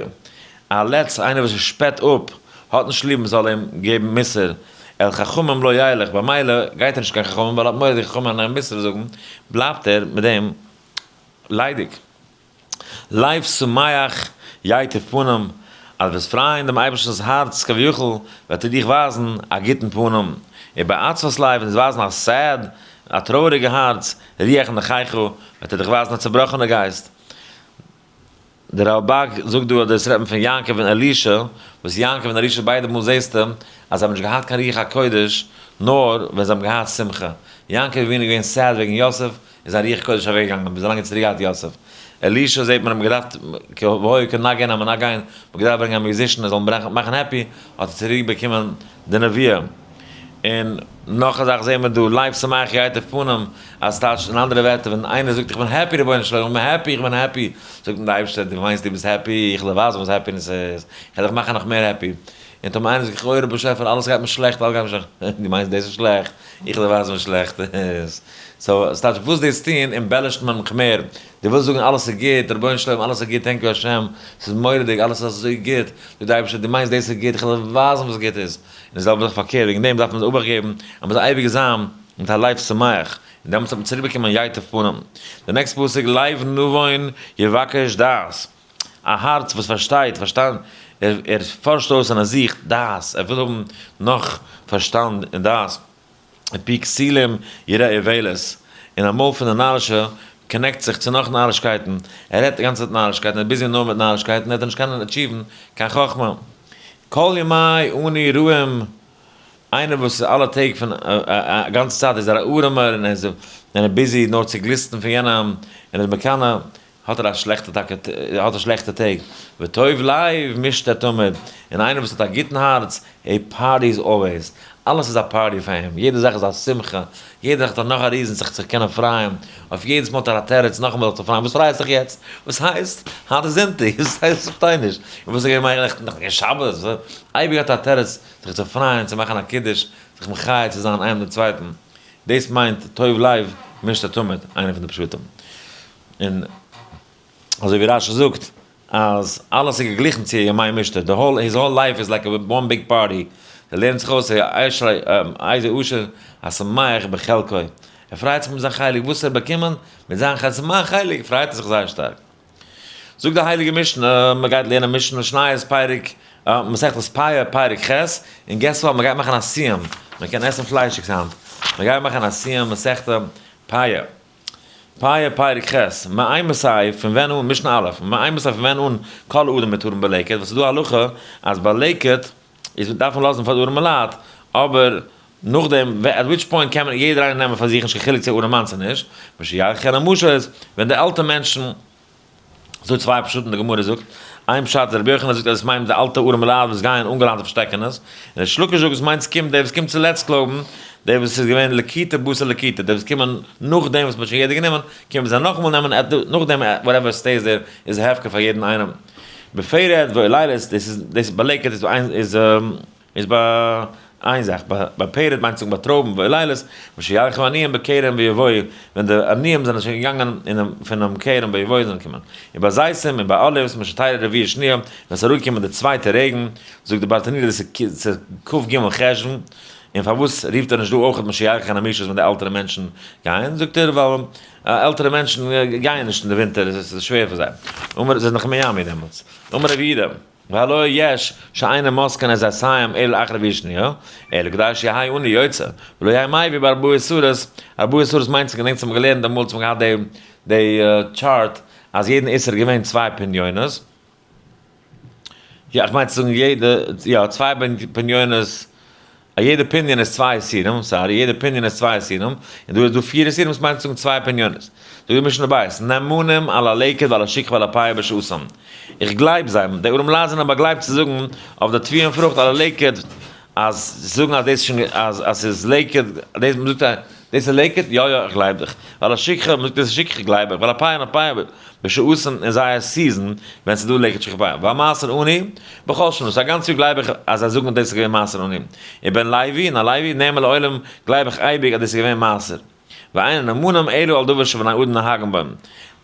א לץ איינער וואס שפעט אפ האט נישט ליב מען זאל אים געבן מוסר, אל חכמים לא ילך, במילא גייט ער נישט קיין חכמים ווייל ער האט מורא די חכמים וועלן אים מוסר זאגן, בלייבט ער מיט דעם ליידיג. לב שמח ייטיב פנים, אז וועסט פרייען דעם אייבערשטנ'ס הארץ כביכול, וועט ער דיך ווייזן א גוטן פנים, ובעצבות לב, און ווייזן א sad, א טרויעריגע הארץ, רוח נחיך, וועט ער דיך ווייזן א צעבראכענע גייסט. דער רלב"ג זאגט דא אז דאס רעדט מען פון יעקב און אלישע, וואס יעקב און אלישע ביידע מאל זעסטו אז זיי האבן נישט געהאט קיין רוח הקודש, נאר ווען זיי האבן געהאט שמחה. יעקב אבינו איז געווען sad וועגן יוסף, איז זיין רוח הקודש אוועק געגאנגען ביז לאנג ער האט צוריק געהאט יוסף. אלישע זעט מען האט מען געדארפט והיה כנגן המנגן, מען האט געדארפט ברענגען א musician ער זאל אים מאכן happy, האט ער צוריק באקומען די נבואה. און נאך א זאך זעט מען דא, לב שמח ייטיב פנים, אז טייטש אין אנדערע ווערטער ווען איינער זאגט איך בין happy רבונו של עולם איך בין happy איך בין happy, זאגט אים די אייבערשטער דו מיינסט דו ביסט happy, איך וועל דיר ווייזן וואס happiness איז, איך וועל דיך מאכן נאך מער happy. און טאמער איינער זאגט אוי ר' באשעפער אלעס גייט מיר שלעכט אלעס גייט מיר שלעכט, דו מיינסט דאס איז שלעכט? איך וועל דיר ווייזן וואס שלעכט איז. so ס'טייטש וואס דאס טון embellish ט מען מיך מער. דו ווילסט זאגן אלעס איז גוט, רבונו של עולם אלעס איז גוט thank you השם, ס'איז מורא'דיג אלעס איז אזוי גוט, זאגט דער אייבערשטער דו מיינסט דאס איז גוט, איך וועל דיר ווייזן וואס גוט איז. און די זעלבע זאך פארקערט, וועגן דעם דארף מען אבאכט געבן אז מ'זאל אייביג זיין מיט א לב שמח, און דעמאלטס וועט מען צוריקבאקומען ייטב פנים. די next פסוק לב נבון יבקש דעת. א הארץ וואס פארשטייט, פארשטאנד, ער פארשט אויס און ער זוכט דעת, ער וויל האבן נאך פארשטאנד און דעת, ופי כסילים יראה איוולת, און א מויל פון די נארישע connect זיך צו נאך נארישקייטן, ער רעדט די גאנצע צייט נארישקייטן, ער איז busy נאר מיט נארישקייטן, ער וועט נישט קענען achieve ן קיין חכמה. כל ימי עני רעים, איינער וואס איז אלע טעג פון א גאנצע צייט איז ער א ארעמער און ער איז busy נאר צו גליסטן פון יענעם און איז מקנא. האט ער א שלעכטע טאקע, האט ער שלעכטע טעג, וטוב לב משתה תמיד, און איינער וואס האט א גוטן הארץ, he parties always, אלעס איז א party פאר אים, יעדע זאך איז א שמחה, יעדע זאך האט ער נאך א reason זיך צו קענען פרייען, אויף יעדעס מאל האט ער א תירוץ נאכאמאל זיך צו פרייען, וואס פרייסט דיך יעצט? וואס הייסט? היינט איז זונטאג, וואס הייסט? איך פארשטיי נישט, און וואס איז געווען נעכטן? נעכטן איז געווען שבת, אייביג האט ער א תירוץ זיך צו פרייען, צו מאכן א קידוש, זיך מחיה צו זיין איינעם דעם צווייטן, דאס מיינט טוב לב משתה תמיד, איינע פון די פשטים. און אזוי ווי רשי זאגט אז אלעס איז געגליכן צו ימי משתה, the whole, his whole life is like a one big party, ער לערנט זיך אויס איזה עושר השמח בחלקו, ער פרייט זיך מיט זיין חלק וואס ער האט באקומען, מיט זיין חלק, ס'איז מיין חלק, פרייט ער זיך זייער שטארק. זאגט די הייליגע משנה, מען גייט לערנען משנה משניות פרק, מסכת פאה פרק ח', און guess what, מען גייט מאכן א סיום, מען קען עסן פליישיגס היינט, מען גייט מאכן א סיום מסכת פאה. פאה פרק ח', מאימתי פון ווען אן, משנה א', מאימתי פון ווען אן כל אדם מותרין בלקט, וואס איז דא א הלכה אז ביי לקט איז דארף מען לאזן פאר די ארעמע לייט, אבער נאכדעם at which point קען מען יעדער איינער נעמען פאר זיך נישט קיין חילוק צו ארעמאן צו נישט, משיילכו הנמשות, ווען די עלטע מענטשן ס'דא צוויי פשטים די גמרא זאגט, איין פשט איז רבי יוחנן זאגט אז עס מיינט די אלטע ארעמע לייט וואס גייען אנגעלאנט אויף שטעקענעס, און ריש לקיש זאגט עס מיינט ס'קומט דער וואס קומט צולעצט קלויבן, דער וואס איז געווען לקיטה בתר לקיטה, דער וואס קומען נאכדעם וואס מ'האט שוין יעדער גענומען, קומען זיי נאכאמאל נעמען at נאכדעם whatever stays there איז הפקר פאר יעדן איינעם. בפרד ואוללות, דאס איז דאס איז ביי לקט איז איז. איז ביי איין זאך, ביי פרד מיינט זאגן ביי טרויבן ואוללות, משילכו העניים בכרם ויבואו, ווען די עניים זענען שוין געגאנגען אינעם פונעם כרם ויבואו זענען געקומען, און ביי זיתים און ביי olives משתרד רביעה שניה, ווען עס איז אראפגעקומען די צווייטע רעגן, זאגט די ברטנורא דאס איז כ"ג חשוון, און פארוואס רופט ער נישט דא אויך משילכו הנמושות ווען די עלטערע מענטשן גייען, זאגט ער ווייל עלטערע מענטשן גייען נישט אין די ווינטער עס איז שווער פאר זיי, אמר זיי זענען נאך אין מיאמי דעמאלטס, אמר רבי יהודה. והלא יש שאינם מוסקין את זיתיהם אלא אחר רביעה שניה, אלא כדי שיהא עני יוצא, ולא יהא מביא בארבעה עשרות, ארבעה עשרות מיינט צו געדענקט צו האבן געלערנט אמאל צו האבן געהאט די די chart אז יעדן איסר איז געווען צוויי פניונות, יא איך מיין צו זאגן יעדע יא צוויי פניונות א יעדע פניון איז צוויי איסורים, sorry, יעדע פניון איז צוויי איסורים, און דא איז דא פיר איסורים וואס מיינט צו זאגן צוויי פניונות. זאגט די משנה בית, נאמנים על הלקט ועל השכחה ועל הפאה בשעתם. איך גלייב זיי, די ארעמע לייט זענען באגלייבט צו זאגן אויף די תבואה און פרוכט על הלקט, אז זאגן אז דאס איז שוין אז אז ס'איז לקט, דאס מ'זאגט א דאס איז לקט? יא יא איך גלייב דיך. ועל השכחה, מ'זאגט דאס איז שכחה גלייב איך, ועל הפאה און הפאה בשעתם אין זייער season ווען ס'איז דא לקט שכחה פאה. ועל מעשר עני, בכל שנה, ס'איז א גאנץ יאר גלייב איך אז זיי זאגן אז דאס איז געווען מעשר עני. ובן לוי, און א לוי, נאמן לעולם, גלייב איך אייביג אז דאס איז געווען מעשר. ואין נאמנים אלא על דבר שבני אדם נוהגים בו.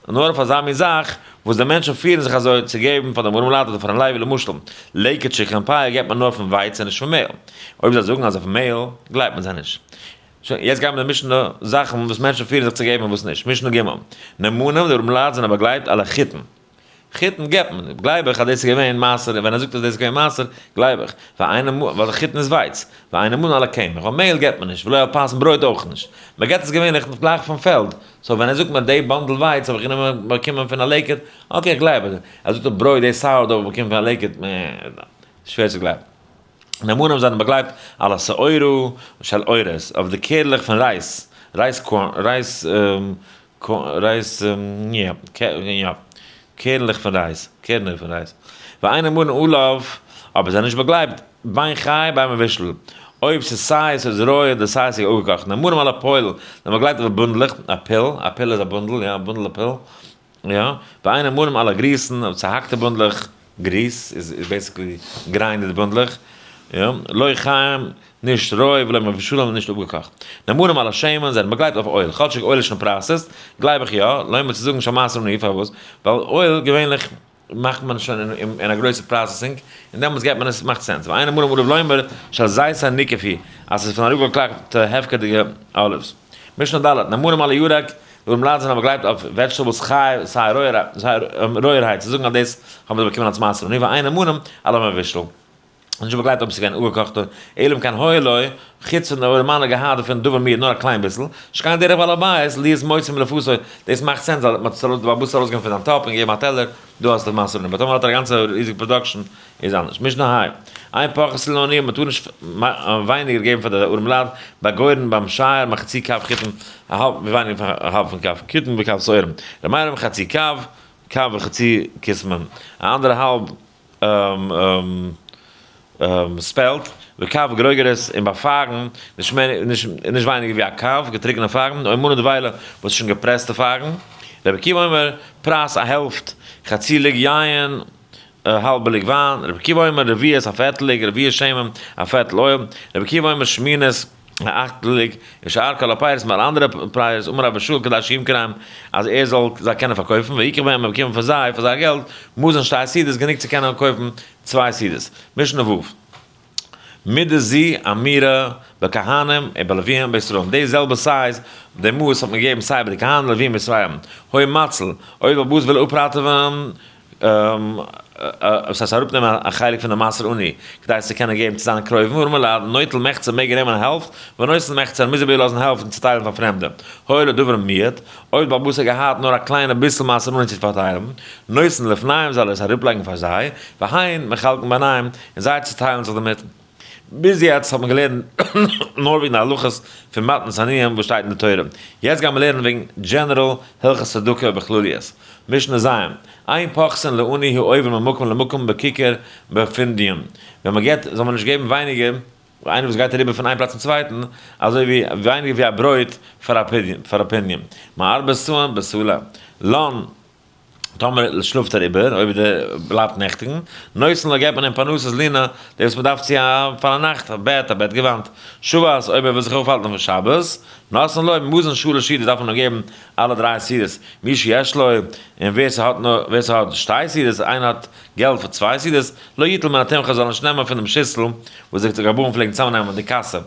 נאר אויף אזא מין זאך וואס די מענטשן פירן זיך אזוי צו געבן פאר דעם ארעם לייט אדער פארן לוי למשל, לקט שכחה און פאה געבט מען נאר פון ווייץ און נישט פון מעהל. אויב זיי זאגן אז אויף מעהל, גלייבט מען זיי נישט. שוין, יעצט גייען מיר די משנה זאכן וואס מענטשן פירן זיך צו געבן און וואס נישט. משנה ג', נאמנים, די ארעם לייט זענען באגלייבט על החיטין. חיטין געבט מען, גלייב איך אז דאס איז געווען מעשר, און ווען ער זאגט אז דאס איז געווען מעשר, גלייב איך, ואין ווייל חיטין איז ווייץ, ואין נאמנים על הקמח, ווייל מעהל געבט מען נישט, ולא על פת און ברויט אויך נישט, מען געבט עס געווענליך גלייך פון פעלד, so ווען ער זאגט מיר די bundle ווייץ האב איך גענומען באקומען פון א לקט, okay איך גלייב עס, ער זאגט אויף ברויט די sourdough האב איך באקומען פון א לקט, שווער צו גלייבן. נאמנים זענען באגלייבט על השעורה של אורז, אויף די קערלעך פון רייז, rice corn, rice רייז, יא, יא, קערנלעך פון רייז, קערנער פון רייז. ואין נאמנין עליו, אבער זענען נישט באגלייבט, בין חי בין מבושל. אויב ס'איז סיי ס'איז רוי אדער סיי ס'איז אפגעקאכט. נאמנים על הפויל, זענען באגלייבט אויף בונדלעך, א פיל, א פיל איז א bundle, יא, א bundle א פיל, יא. ואין נאמנים על הגריסין, אויף צוהאקטע בונדלעך, גריס איז basically grinded בונדלעך, יא, לא חיים, נישט רוי ולא מבושלים נישט אפגעקאכט. נאמנים על השמן זענען באגלייבט אויף oil, כאטשיג oil איז שוין processed, גלייב איך יא, לומר צו זאגן שהמעשר עני פארוואס? ווייל oil געווענליך מאכט מען שוין אין א גרויסע processing, און דעמאלטס געבט מען עס, מאכט sense. ואין נאמנים עליו לומר שעל זיתי ניקף הוא, אז ס'איז פון אראפגעקלאפטע הפקר'דיגע olives. משנה ד', נאמנים על הירק, ארעמע לייט זענען באגלייבט אויף vegetables חי סיי רויערהייט צו זאגן אז דאס האבן זיי באקומען אלס מעשר עני ואין נאמנים על המבושל. נישט באגלייבט אויב עס איז געווען אפגעקאכטע אלא אם כן היה לו, חוץ פון די ארעמאן האט געהאט דערפון דבר מועט נאר א קליין ביסל, שכן דרך בעל הבית להיות מוציא מלפתו, דאס מאכט sense ווייל מען האט עס ארויס די בעל הבית ארויסגענומען פון זיין טאפ און געגעבן א טעלער, דא האסטו מעשר עני, but טאמער האט ער א גאנצע ריזיגע production איז אנדערש. משנה ה', אין פוחתין לעניים, מען טאר נישט ווייניגער געבן פאר די ארעמעלייט, בגורן ביים שייער מחצי קב חיטים, א האלב ווייניגער פון א האלב פון קב חיטים וקב שעורים, ר' מאיר אומר חצי קב. קב וחצי כסמין, א אנדערע האלב spelt, וקב גרוגרות און ביי פייגן, נישט מער נישט ווייניגער ווי א קב געטריקענע פייגן, או מנה דבילה וואס איז שוין געפרעסטע פייגן, רבי עקיבא אומר, פרס א העלפט, חצי לוג יין, האלבע לוג וויין, רבי עקיבא אומר, רביעית א פערטל לוג, רביעית שמן, א פערטל oil, רבי עקיבא אומר, שמינית, א אכטל לוג, ושאר כל הפירות מיט אלע אנדערע פירות, אמר רבי שאול כדי שימכרם, אז ער זאל זיי קענען פארקויפן, ויקח בהם און באקומען פון זיי, פאר זייער געלט, מזון שתי סעודות, גענוג צו קענען קויפן צוויי סעודות. משנה ו'. מידה זו אמורה בכהנים ובלוויים בישראל. די זעלבע size, די מאס האט מען געגעבן סיי ביי די כהנים לוויים בישראל. היה מציל, אויב א באס וויל אפראטעווען דאס הייסט אראפנעמען א חלק פון די מעשר עני כדי עס צו קענען געבן צו זיינע קרובים, ארעמע לייט, נוטל מחצה מעג ער נעמען העלפט, ונותן מחצה ער מוז איבערלאזן העלפט און צוטיילן פאר פרעמדע. היה לו דבר מועט, אויב דער בעל הבית האט געהאט נאר א קליינע ביסל מעשר עני צו פארטיילן, נותן לפניהם זאל ער עס אראפלייגן פאר זיי, והן מחלקין ביניהם, און זיי צוטיילן זיך דערמיט. ביז יעצט האט מען געלערנט נאר וועגן די הלכות פון מתנות עניים וואס שטייט אין די תורה, יעצט גיימער לערנען וועגן general הלכות צדקה בכלליות. משנה ז', אין פוחתין לעני העובר ממקום למקום בכיכר בפונדיון, ווען מען געבט זאל מען נישט געבן ווייניגער, איינער וואס גייט אריבער פון איין פלאץ צום צווייטן, אזוי ווי ווייניגער ווי א ברויט פאר א פונדיון, מארבע סאין בסלע, לן. טאמער שלאפט ער איבער, אויב ער בלייבט נעכטיגן, נותן לו געבט מען אים פרנסת לינה, דאס וואס מען דארף צו א פאר א נאכט, א בעט, א בעט געוואנט, שבת, אויב ער וויל זיך אויפהאלטן אויפן שבת, נותן לו מזון שלש סעודות דארף מען אים געבן אלע דריי סעודות, מי שיש לו, און ווער ס'האט נאר, ווער ס'האט שתי סעודות, איינער האט געלט פאר צוויי סעודות, לא יטול מן התמחוי זאל ער נישט נעמען פון דעם שיסל וואס די גבאים פלעגן צוזאמנעמען, די קאסע.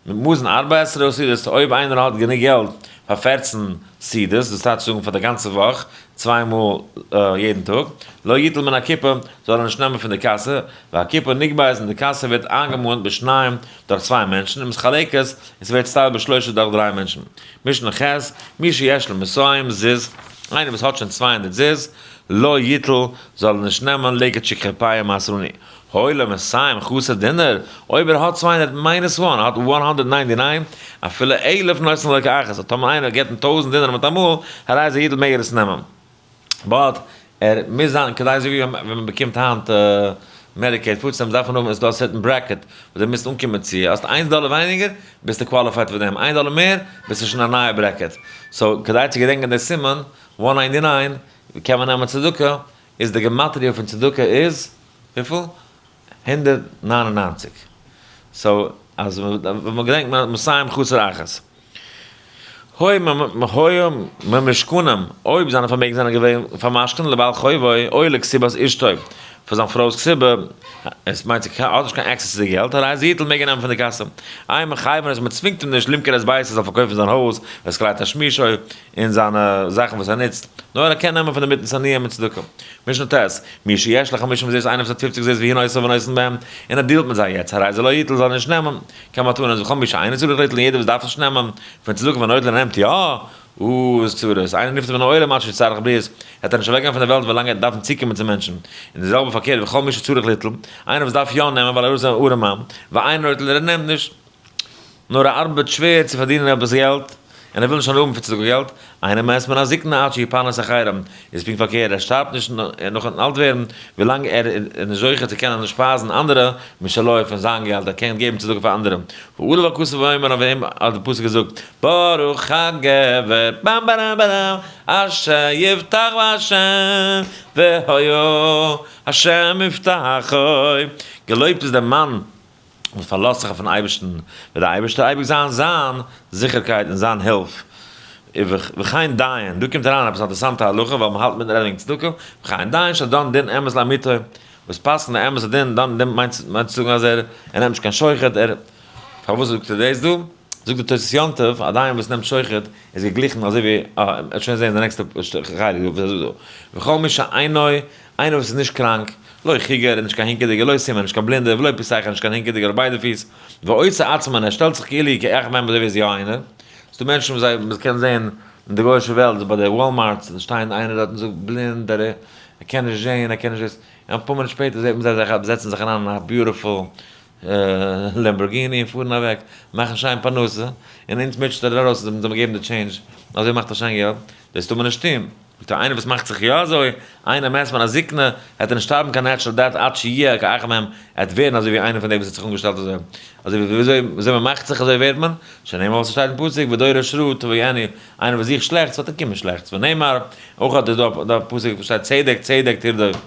מזון ארבע עשרה סעודות, אויב איינער האט גענוג געלט פאר 14 סעודות, דאס טייטש זאגן פאר די גאנצע וואך, צוויי מאל יעדן טאג, לא יטול מן הקופה, זאל ער נישט נעמען פון די קאסע, והקופה נגבית און די קאסע ווערט איינגעמאנט בשניים דורך צוויי מענטשן, ומתחלקת, און ס'ווערט צוטיילט בשלושה דורך דריי מענטשן. משנה ח', מי שיש לו מאתים זוז, איינער וואס האט שוין 200 זוז, לא יטול, זאל ער נישט נעמען לקט שכחה פאה מעשר עני. היה לו מאתים חסר דינר, אויב ער האט 200 minus one, ער האט 199, אפילו אלף נותן לו כאחת, טאמער איינער געט אים 1000 דינר מיט אמאל, הרי זה יטול מעג ער עס נעמען. but ער מוז זיין, כדי אזוי ווי ווען מען באקומט היינט Medicaid food stamps דארף מען האבן, עס איז דא א certain bracket וואס דו מוזט אנקומען צו, האסט איינס דאלער ווייניגער ביסטו qualified פאר דעם, איין דאלער מער ביסטו שוין א נייע bracket. so כדי צו געדענקען די סימן, one ninety nine, קען מען נעמען צדקה, איז די גמטריא פון צדקה איז וויפיל? 199. so אז ווען מען געדענקט מאתים חסר אחת. היה ממשכנם, אויב זיינע פארמעגן זענען געווען פארמשכנ'ט לבעל חובו, או לכתובת אשתו, פאר זיין פרוי'ס כתובה, עס מיינט זיך ער האט נישט קיין access צו די געלט, הרי זה יטול מעג ער נעמען פון די קאסע. אין מחייבין אז מען צווינגט אים נישט למכור את ביתו ער זאל פארקויפן זיין הויז, ואת כלי תשמישו, און זיינע זאכן וואס ער נוצט, נאר ער קען נעמען פון די מתנות עניים און צדקה. משנה ט', מי שיש לו חמישים זוז איינער וואס האט 50 זוז והוא נושא ונותן בהם, און ער deal ט מיט זיי יעצט, הרי זה לא יטול זאל ער נישט נעמען, קיין מתנות, וכל מי שאינו צריך ליטול און יעדער וואס דארף נישט נעמען פון צדקה ונוטל און נעמט יא, אוי איז צרות, אינו נפטר מן העולם עד שיצטרך לבריות, וועט ער נישט אוועקגיין פון דער וועלט ווילאנג ער וועט דארפן צוקומען צו מענטשן, און די זעלבע פארקערט וכל מי שצריך ליטול, איינער וואס דארף יא נעמען ווייל ער איז אן ארעמאן, ואינו נוטל ער נעמט נישט. נאר ער ארבעט שווער צו פארדינען עפעס געלט, און ער וויל נישט האבן פון צדקה געלט, אינו מת מן הזקנה עד שיפרנס אחרים, איז פונקט פארקערט, ער שטארבט נישט נאכן אלט ווערן, ווילאנג ער איז נישט זוכה צו קענען שפייזן אנדערע משלו פון זיין געלט, ער קען געבן צדקה פאר אנדערע. ועליו הכתוב אומר, אויף אים האט די פסוק געזאגט, ברוך הגבר באם בארם בארם, אשר יבטח בהשם, והיה השם מבטחו, געלויבט איז דער מאן וואס פארלאזט זיך אויפן אייבערשטן, וועט דער אייבערשטער אייביג זיין זיין זיכערקייט און זיין הילף. וכן דיין, דא קומט אריין עפעס א אינטערעסאנטע הלכה, ווייל מען האלט מיטן רעדן וועגן צדקה, וכן דיין שדן דין אמת לאמיתו, וואס פסק'נט די אמת'ע דין, דן דין מיינט צו זאגן אז ער נעמט נישט קיין שוחד, ער, פארוואס זאגט ער דאס דא? זאגט דער תוס' יום טוב, א דיין וואס נעמט שוחד איז געגליכן אזוי ווי, אה, מ'וועט שוין זען אין די נעקסטע חלק וואס ער זאגט דא, וכל מי שאינו איינער וואס איז נישט קראנק, לא חיגר, איז נישט קיין הינקעדיגער, לא סומא, נישט קיין בלינדער, ולא פסח, נישט קיין הינקעדיגער אויף ביידע פיס, ועושה עצמו, און ער שטעלט זיך כאילו כאחד מהם אזוי ווי ער איז יא איינער. ס'דא מענטשן וואס זיי, מ'קען זען אין די גוי'אישע וועלט, ביי די Walmarts, שטייען איינער דארט און זאגט בלינד, ער קען נישט זען, ער קען נישט דאס, און אפאר מינוט שפעטער זעט מען זיי זיך זעצן זיך אריין אין א beautiful Lamborghini און פארן אוועק, מאכן שיין פרנסה, און אונז מוטשעט ער ארויס, זאל מען געבן די change, אזוי מאכט ער שיין געלט, דאס טאר מען נישט טון. זאגט ער איינער וואס מאכט זיך יא אזוי, איינער מת מן הזקנה, וועט ער נישט שטארבן קיין natural death עד שיהיה כאחד מהם, ער וועט ווערן אזוי ווי איינער פון די וואס האט זיך אנגעשטעלט אזוי, אזוי ווי וויאזוי מען מאכט זיך אזוי ווערט מען, שנאמר וואס ס'שטייט אין פסוק ודורש רעה תבואנו, איינער וואס זוכט שלעכטס וועט ער קומען שלעכטס, ונאמר, אויך האט איז דא א פסוק וואס שטייט צדק צדק תרדוף,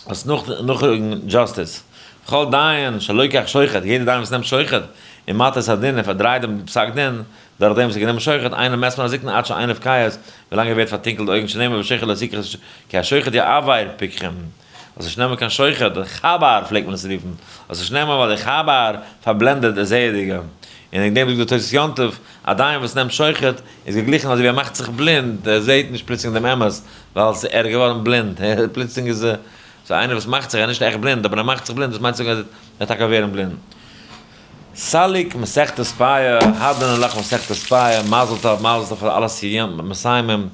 אז נאך נאכיאגן justice, כל דיין שלוקח שוחד, יעדער דיין וואס נעמט שוחד, ומטה את הדין און פארדרייט דעם פסק דין, דורך דעם וואס ער גענומען שוחד, אינו מת מן הזקנה עד שעיניו כהות, ווילאנג ער ווערט פארטונקלט די אויגן שנאמר ושוחד לא תקח כי השוחד יעוור פיקחים, זאלסט נישט נעמען קיין שוחד, דער חבר פלעגט מען עס רופן, זאלסט נישט נעמען ווייל דער חבר פארבלענדעט די זעעדיגע, און וועגן דעם זאגט דער תוס' יום טוב, א דיין וואס נעמט שוחד איז געגליכן אזוי ווי ער מאכט זיך בלינד, ער זעט נישט פלוצלינג דעם אמת, ווייל ער איז געווארן בלינד, פלוצלינג איז ער, ס'איז איינער וואס מאכט זיך, ער איז נישט עכט בלינד, אבער ער מאכט זיך בלינד, דאס מיינט צו זאגן אז ער וועט טאקע ווערן בלינד. סליק מסכת פאה, הדרן עלך מסכת פאה, מזל טוב מזל טוב פאר אלע מסיימים,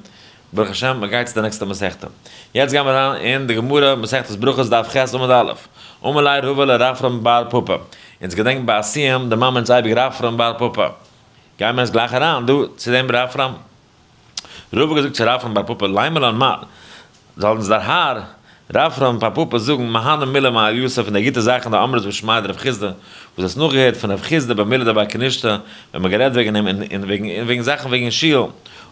ברוך השם מען גייט צו די נעקסטע מסכתא. יעצט גייען מיר אריין אין די גמרא מסכת ברכות דף ח' עמוד א', אמר ליה רבא לרפרם בר פפא, אונז געדענקן ביי א סיום די מאמע אונז אייביג רפרם בר פפא, גייען מיר יעצט גלייך אריין דא צו דעם רפרם. רבא האט געזאגט צו רפרם בר פפא לימא לן מר, זאל אונז דער האר רפרם בר פפא זאגן מהני מילי מעלייתא פון די גוטע זאכן דאמרת בשמיה דרב חסדא, וואס האסט נאכגעהערט פון רב חסדא במילי דבי כנישתא ווען מ'האט גערעדט וועגן אים און וועגן און וועגן זאכן וועגן שול.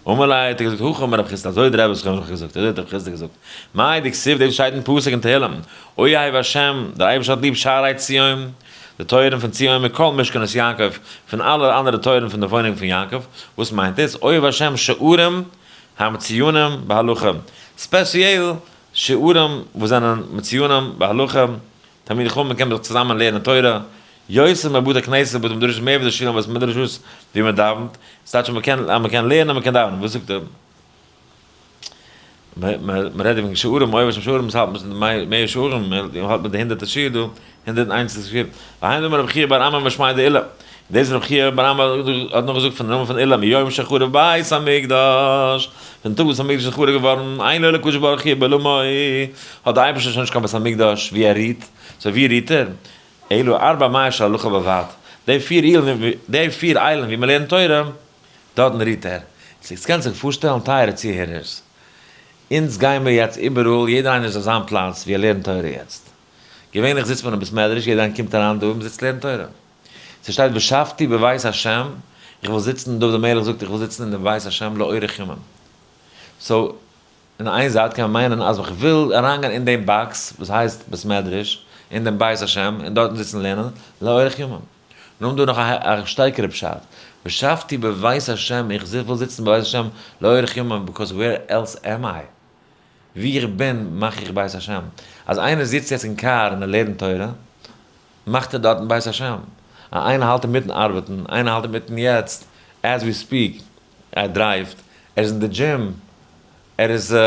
אמר ליה האט ער געזאגט הכי אמר רב חסדא אזוי האט רבי זכרונו לברכה געזאגט אזוי האט רב חסדא געזאגט מאי דכתיב דאס שטייט אין פסוק אין תהלים אוהב השם דער אייבערשטער האט ליב שערי ציון די טויערן פון ציון מכל משכנות יעקב פון אלע אנדערע טויערן פון די וואוינונג פון יעקב וואס מיינט דאס אוהב השם שערים המצוינים בהלכה ספעציעל שיעורים וואס זענען מצוינים בהלכה תלמידי חכמים קען מען זיך צוזאמען לערנען תורה, יותר מבתי כנסת ובתי מדרשות מער ווי די שולן ובתי מדרשות ווי מען דאווענט, ס'טייטש אז מ'קען אז מ'קען לערנען און מ'קען דאווענען, וואס זאגט ער? מ'רעדט וועגן שיעורים, אויב איז שיעורים האלט מען מער שיעורים, מ'האלט מיט די הונדערטער שיעור דא, 101 שיעור, והיינו דאמר רבי חייא בר אמי משמיה דעולא, דאס רבי חייא בר אמי האט נאכגעזאגט פון די נאמען פון עולא מיום שחרב בית המקדש, פון טאג וואס המקדש איז חרוב געווארן, אין לו לקדוש ברוך הוא בעולמו, האט דער אייבערשטער שוין נישט קיין בית המקדש ווי ער רוהט, so ווי רוהט ער? אלא ארבע אמות של הלכה בלבד, די פיר אילן, די פיר איילן ווי מען לערנט תורה, דארטן רוהט ער. יעצט קענט זיך פארשטעלן טייערע צוהערערס, אונז גיימער יעצט איבעראל, יעדער איינער איז אויף זיין פלאץ ווי ער לערנט תורה יעצט, געווענליך זיצט מען אין בית מדרש, יעדער איינער קומט אריין דא און מ'זיצט לערנט תורה. ס'שטייט ושבתי בבית השם, איך וויל זיצן, דוד המלך זאגט איך וויל זיצן אין דעם בית השם לאורך ימים. so, אין איין זייט קען מען מיינען אז איך וויל אריינגיין אין דעם box וואס הייסט בית מדרש, אין דעם בית השם, און דארטן זיצן לערנען לאורך ימים. נאכדעם דא נאך א שטערקערע פשט, ושבתי בבית השם, איך וויל זיצן בבית השם לאורך ימים, because where else am I? ווי איך בין מאך איך בית השם. אז איינער זיצט יעצט אין קאר און ער לערנט תורה, מאכט ער דארטן בית השם. א איינער האלט אינמיטן ארבעטן, איינער האלט אינמיטן יעצט, as we speak, ער דרייווט, ער איז אין די דזשים, ער איז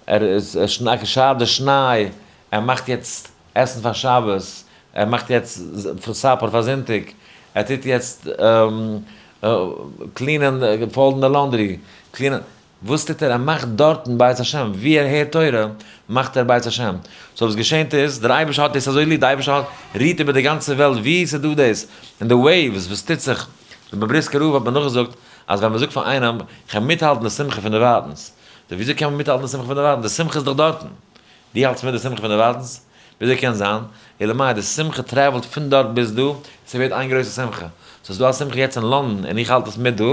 ער איז ער שארט די שניי, ער מאכט יעצט עסן פאר שבת, ער מאכט יעצט supper פאר זונטאג, ער טוט יעצט clean ען, fold ן די laundry, clean ען, וואס טוט ער? ער מאכט דארטן בית השם, ווי ער הערט תורה מאכט ער בית השם. so וואס געשענט איז, דער אייבערשטער האט דאס אזוי ליב, דער אייבערשטער האט רוהט איבער די גאנצע וועלט ווי עס איז דא דאס, און די waves וואס טוט זיך, דער בריסקער רב האט מיר נאכגעזאגט אז ווען מען זאגט פאר איינעם, איך קען מיטהאלטן די שמחה פון דערווייטנס, so וויאזוי קען מען מיטהאלטן די שמחה פון דערווייטנס, די שמחה איז דאך דארטן, דו האלטסט מיט די שמחה פון דערווייטנס? וויאזוי קען זיין? אלא מאי, די שמחה travel ט פון דארט ביז דא, ס'ווערט איין גרויסע שמחה. so ס'איז דא א שמחה יעצט אין לאנדאן און איך האלט עס מיט דא,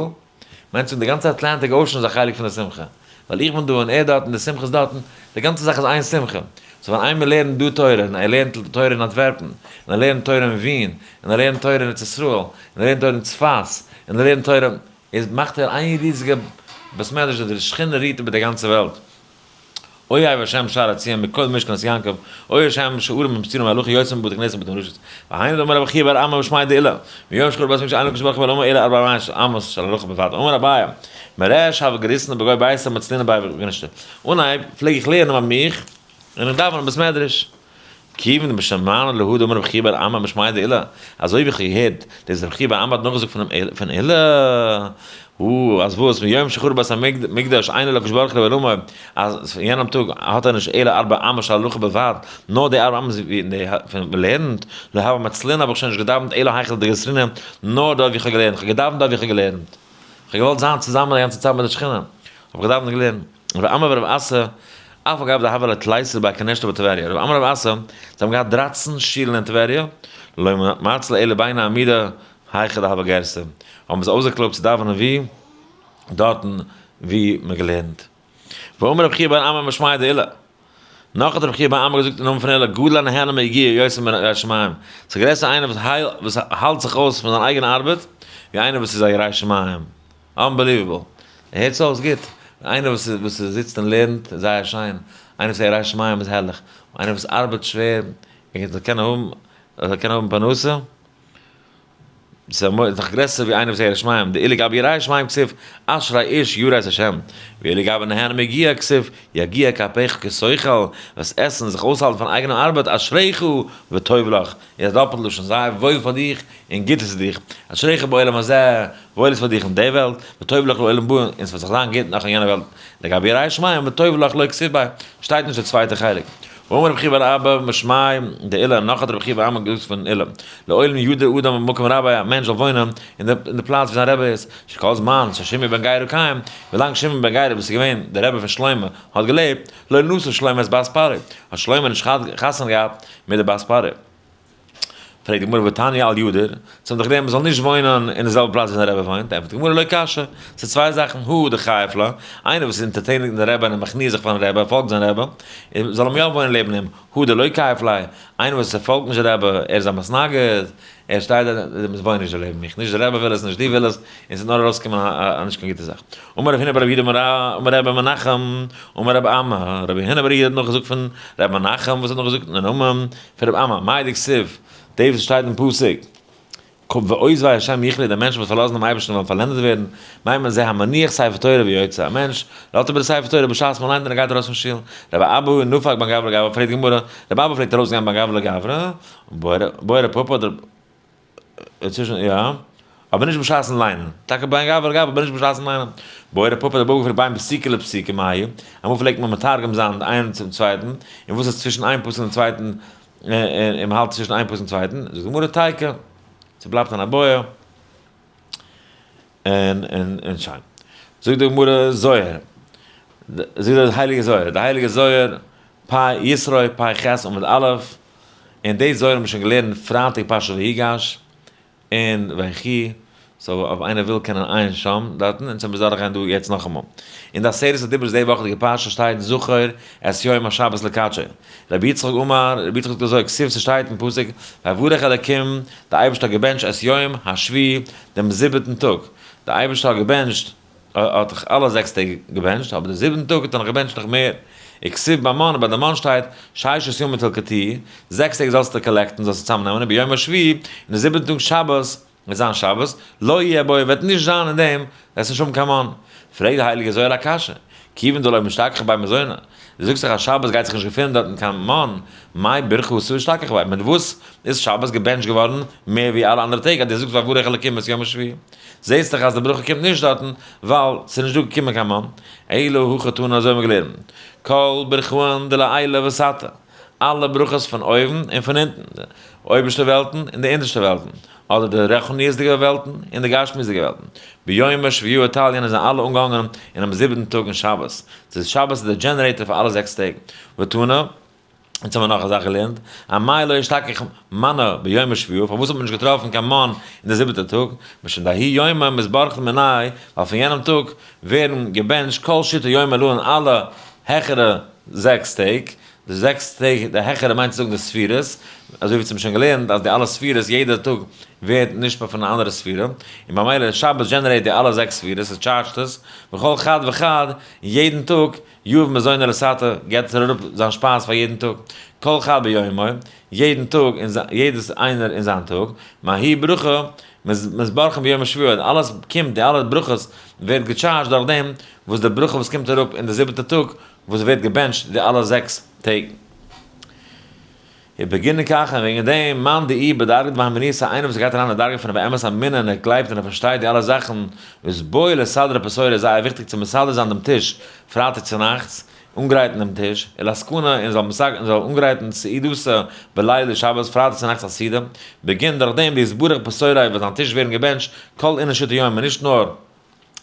מיינט צו די גאנצע Atlantic Ocean איז א חלק פון די שמחה, ווייל איך בין דא און ער דארט און די שמחה איז דארטן, די גאנצע זאך איז איין שמחה. so ווען איינער לערנט דא תורה און ער לערנט תורה אין אנטווערפן, און ער לערנט תורה אין ווין, און ער לערנט תורה אין ארץ ישראל, און ער לערנט תורה אין צפת, און ער לערנט תורה, איז מאכט ער איין ריזיגע בית מדרש און די שכינה רוהט איבער די גאנצע וועלט. אוהב השם שערי ציון מכל משכנות יעקב, אוהב השם שערים ומצוינים בהלכה יוצאים מבתי כנסת ובתי מדרשות, והיינו דאמר רבי חייא בר אמי משמיה דעולא, מיום שחרב בית המקדש אין הקדוש ברוך הוא בעולמו אלא ארבע אמות של הלכה בלבד, אמר אביי, מריש הוה גריסנא בגו ביתא מצלינא בי וגנישתא, אנהייב פלעג איך לערנען ביי מיך און איך דאווען אין בית מדרש. כיוון דמשמענא להא דאמר רבי חייא בר אמי משמיה דעולא, אזוי ווי איך האב געהערט דאס רבי חייא בר אמי האט נאכגעזאגט פון עולא, הו, אז וואס, מיום שחרב בית המקדש אין לו לקדוש ברוך הוא בעולמו, אז פון יענעם טאג האט ער נישט אלא ארבע אמות של הלכה בלבד, נאר די ארבע אמות ווי אין די פון מ'לערנט, לא הוה מצלינא האב איך שוין נישט געדאווענט אלא היכא דגזרינא, נאר דארט ווי איך האב געלערנט, איך האב געדאווענט דארט ווי איך האב געלערנט, איך האב געוואלט זיין צוזאמען די גאנצע צייט מיט די שכינה. האב געדאווענט און געלערנט. רבי אמי ורבי אסי, אף על גב דהוה להו תליסר בי כנישתא בטבריה, רבי אמי און רבי אסי, זיי האבן געהאט דרייצן שולן אין טבריה, לא מצלו אלא ביני עמודי היכא דהוה גירסא, האבן זיי אויסגעקלויבט צו דאווענען ווי? דארטן ווי מען געלערנט. ואמר רבי חייא בר אמי משמיה דעולא, נאך האט רבי חייא בר אמי געזאגט אין נאמען פון עולא, גדול הנהנה מיגיעה יותר מירא שמים, ס'איז גרעסער איינער וואס האלט זיך אויס פון זיין אייגענע ארבעט, ווי איינער וואס איז א ירא שמים. Unbelievable. הערט זיך אויס גוט. איינער וואס זיצט און לערנט איז זייער שיין, איינער וואס איז א ירא שמים איז הערליך, איינער וואס ארבעט שווער ער זאל קענען האבן, ער זאל קענען האבן פרנסה, ס'איז נאך גרעסער ווי איינער וואס איז ירא שמים, דאילו גבי ירא שמים כתיב אשרי איש ירא את השם, ואילו גבי נהנה מיגיעה כתיב יגיע כפיך כי תאכל, וואס עסן זיך אויסהאלטן פון אייגענעם ארבעט אשריך וטוב לך, איז א דאפלט לשון, זייער וואויל פאר דיך און גוט איז צו דיך, אשריך בעולם הזה, וואויל איז פאר דיך אין די וועלט, וטוב לך לעולם הבא, און ס'וועט זיך זיין גוט נאך אין יענע וועלט, לגבי ירא שמים וטוב לך לא כתיב ביה, שטייט נישט די צווייטע חלק. ואמר רבי חייא בר אבא משמיה דעולא, נאך האט רבי חייא בר אבא געזאגט פון עולא, לעולם ידור אדם במקום רבו, א מענטש זאל וואוינען אין די פלאץ ווי זיין רבי איז, שכל זמן ששמעון בן גרא קיים, ווילאנג שמעון בן גרא וואס איז געווען דער רבי פון שלמה האט געלעבט, לא נשא שלמה את בת פרעה, האט שלמה נישט חתונה געהאט מיט די בת פרעה. פרעגט די גמרא והתניא אל ידור, זיי האבן דאך געלערנט מען זאל נישט וואוינען אין די זעלבע פלאץ ווי זיין רבי וואוינט, ענטפערט די גמרא לא קשיא, ס'איז צוויי זאכן, הא דכייף ליה, איינער וואס איז אונטערטעניג מיט זיין רבי און מכניע זיך פארן רבי, ער פאלגט זיין רבי, זאל אים יא וואוינען לעבן אים, הא דלא כייף ליה, איינער וואס ער פאלגט נישט די רבי, ער איז א מתנגד, ער שטייט דארט, וואוין נישט לעבן מיך, נישט די רבי וויל עס, נישט דו וויל עס, און ס'וועט נאר ארויסקומען א נישט קיין גוטע זאך. אמר רב הונא בר רב יהודה אמר רבי מנחם, אמר רבי אמי, רבי הונא בר יהודה האט נאכגעזאגט פון רבי מנחם וואס האט נאכגעזאגט אין נאמען פון רבי אמי, מאי דכתיב, דאס וואס שטייט אין פסוק, ועוזבי השם יכלו, די מענטשן וואס פארלאזן דעם אייבערשטן וועלן פארלענדט ווערן, מיינט מען זה המניח ספר תורה ויוצא, א מענטש לאזט איבער די ספר תורה בשעת מען ליינט און ער גייט ארויס פון שול, רבי אבא נפק בין גברא לגברא, פרעגט די גמרא, רבי אבא פלעגט ארויסגיין בין גברא לגברא, בעי רב פפא האט צווישן יא, אבער נישט בשעת'ן ליינען, טאקע בין גברא לגברא אבער נישט בשעת'ן ליינען, בעי רב פפא האט רבי אבא געפרעגט בין פסוקא לפסוקא מאי, אמאל פלעגט מען מתרגם זיין איינעם צום צווייטן, און וואס איז צווישן איין פסוק און צווייטן, און מ'האלט צווישן איין פסוק און צווייטן, זאגט די גמרא תיקו, ס'בלייבט אן איבעיא. און און און שיין. זאגט די גמרא זוהר, זאגט די הייליגע זוהר, די הייליגע זוהר פ' יתרו פ' ח' עמוד א', און די זוהר האבן מיר שוין געלערנט פרייטאג פרשת ויגש און ויחי, so אויב איינער וויל קען ער עיין שם דארטן, אונז האבן מיר דורכגיין דא יעצט נאכאמאל. אין די עשרת הדיברות די וואכעדיגע פרשה שטייט זכור את יום השבת לקדשו. רבי יצחק אמר, רבי יצחק זאגט אזוי, כתיב ס'שטייט אין פסוק, ויברך אלקים, די אייבערשטער האט געבענטשט את יום השביעי, דעם זיבעטן טאג, די אייבערשטער האט געבענטשט, האט דאך אלע זעקס טעג געבענטשט, אבער די זיבעטן טאג האט ער נאך געבענטשט נאך מער, וכתיב במן, און ביי די מן שטייט, ששת ימים תלקטוהו, זעקס טעג זאלסטו collect ן, זאלסטו צוזאמנעמען, וביום השביעי, און די זיבעטן טאג שבת, וועט זיין שבת, לא יהיה בו, וועט נישט זיין אין דעם, וועסט נישט האבן קיין מן. פרעגט די הייליגע זוהר א קשיא, כיוון דלא משתכח ביה מזונא, דו זאגסט דאך אז שבת גייט זיך נישט געפינען דארטן קיין מן, מאי ברכתא אשתכח ביה, מיט וואס איז שבת געבענטשט געווארן מער ווי אלע אנדערע טעג אז דו זאגסט ויברך אלקים את יום השביעי? זעסט דאך אז די ברכה קומט נישט דארטן ווייל ס'איז נישט דא געקומען קיין מן. אלא הכי תנא אזוי האבן מיר געלערנט, כל ברכאן דלעילא ותתא, אלע ברכות פון אויבן און פון אונטן, די אויבערשטע וועלטן און די אונטערשטע וועלטן, אדער די רוחניות'דיגע וועלטן און די גשמיות'דיגע וועלטן, ביומא שביעאה תליין זענען אלע אנגעהאנגען אינעם זיבעטן טאג אין שבת, ס'איז שבת איז דער generator פאר אלע זעקס טעג, ותנא, אונז האבן מיר נאך א זאך געלערנט, אמאי לא אשתכח מנא ביומא שביעאה, פארוואס האט מען נישט געטראפן קיין מן אין די זיבעטע טאג, משום דההוא יומא מתברכין מיניה, ווייל פון יענעם טאג ווערן געבענטשט כל שיתא יומי עילאין אלע העכערע זעקס טעג, די זעקס טעג, די העכערע מיינט צו זאגן די ספירות, אזוי ווי אונז האבן שוין געלערנט אז די אלע ספירות יעדע טאג ווערט נשפע פון א אנדערע ספירה, און במילא שבת generate די אלע זעקס ספירות, עס טשארדזשט עס, וכל חד וחד, און יעדן טאג, יהיב מזונא לתתא, געבט ער אראפ זיין שפייז פאר יעדן טאג, כל חד ביומוי, יעדן טאג אין זיין, יעדעס איינער אין זיין טאג, מההיא ברכה, מתברכין ביומא שביעאה, און אלעס קומט, די אלע ברכות ווערט געטשארדזשט דורך דעם וואס די ברכה וואס קומט אראפ אין די זיבעטע טאג, וואס ווערט געבענטשט די אלע זעקס טעג. ובגין כך, און וועגן דעם, מאן דאיהו בדרגא דמהימנותא, איינער וואס גייט אריין אין די דרגה פון באמת אמונה און ער גלייבט און ער פארשטייט די אלע זאכן, איז בעי לסדרא פתורא איז זייער וויכטיג צו מסדר זיין דעם טיש פרייטאג צונאכטס, אנגרייטן דעם טיש, ולתקנא, און זאל מסג און זאל אנגרייטן סעודתא בלילי שבת פרייטאג צונאכטס א סעודה, בגין דורך דעם דיתברך פתוריה וועט זיין טיש ווערן געבענטשט כל אינון שיתא יומין נישט נאר.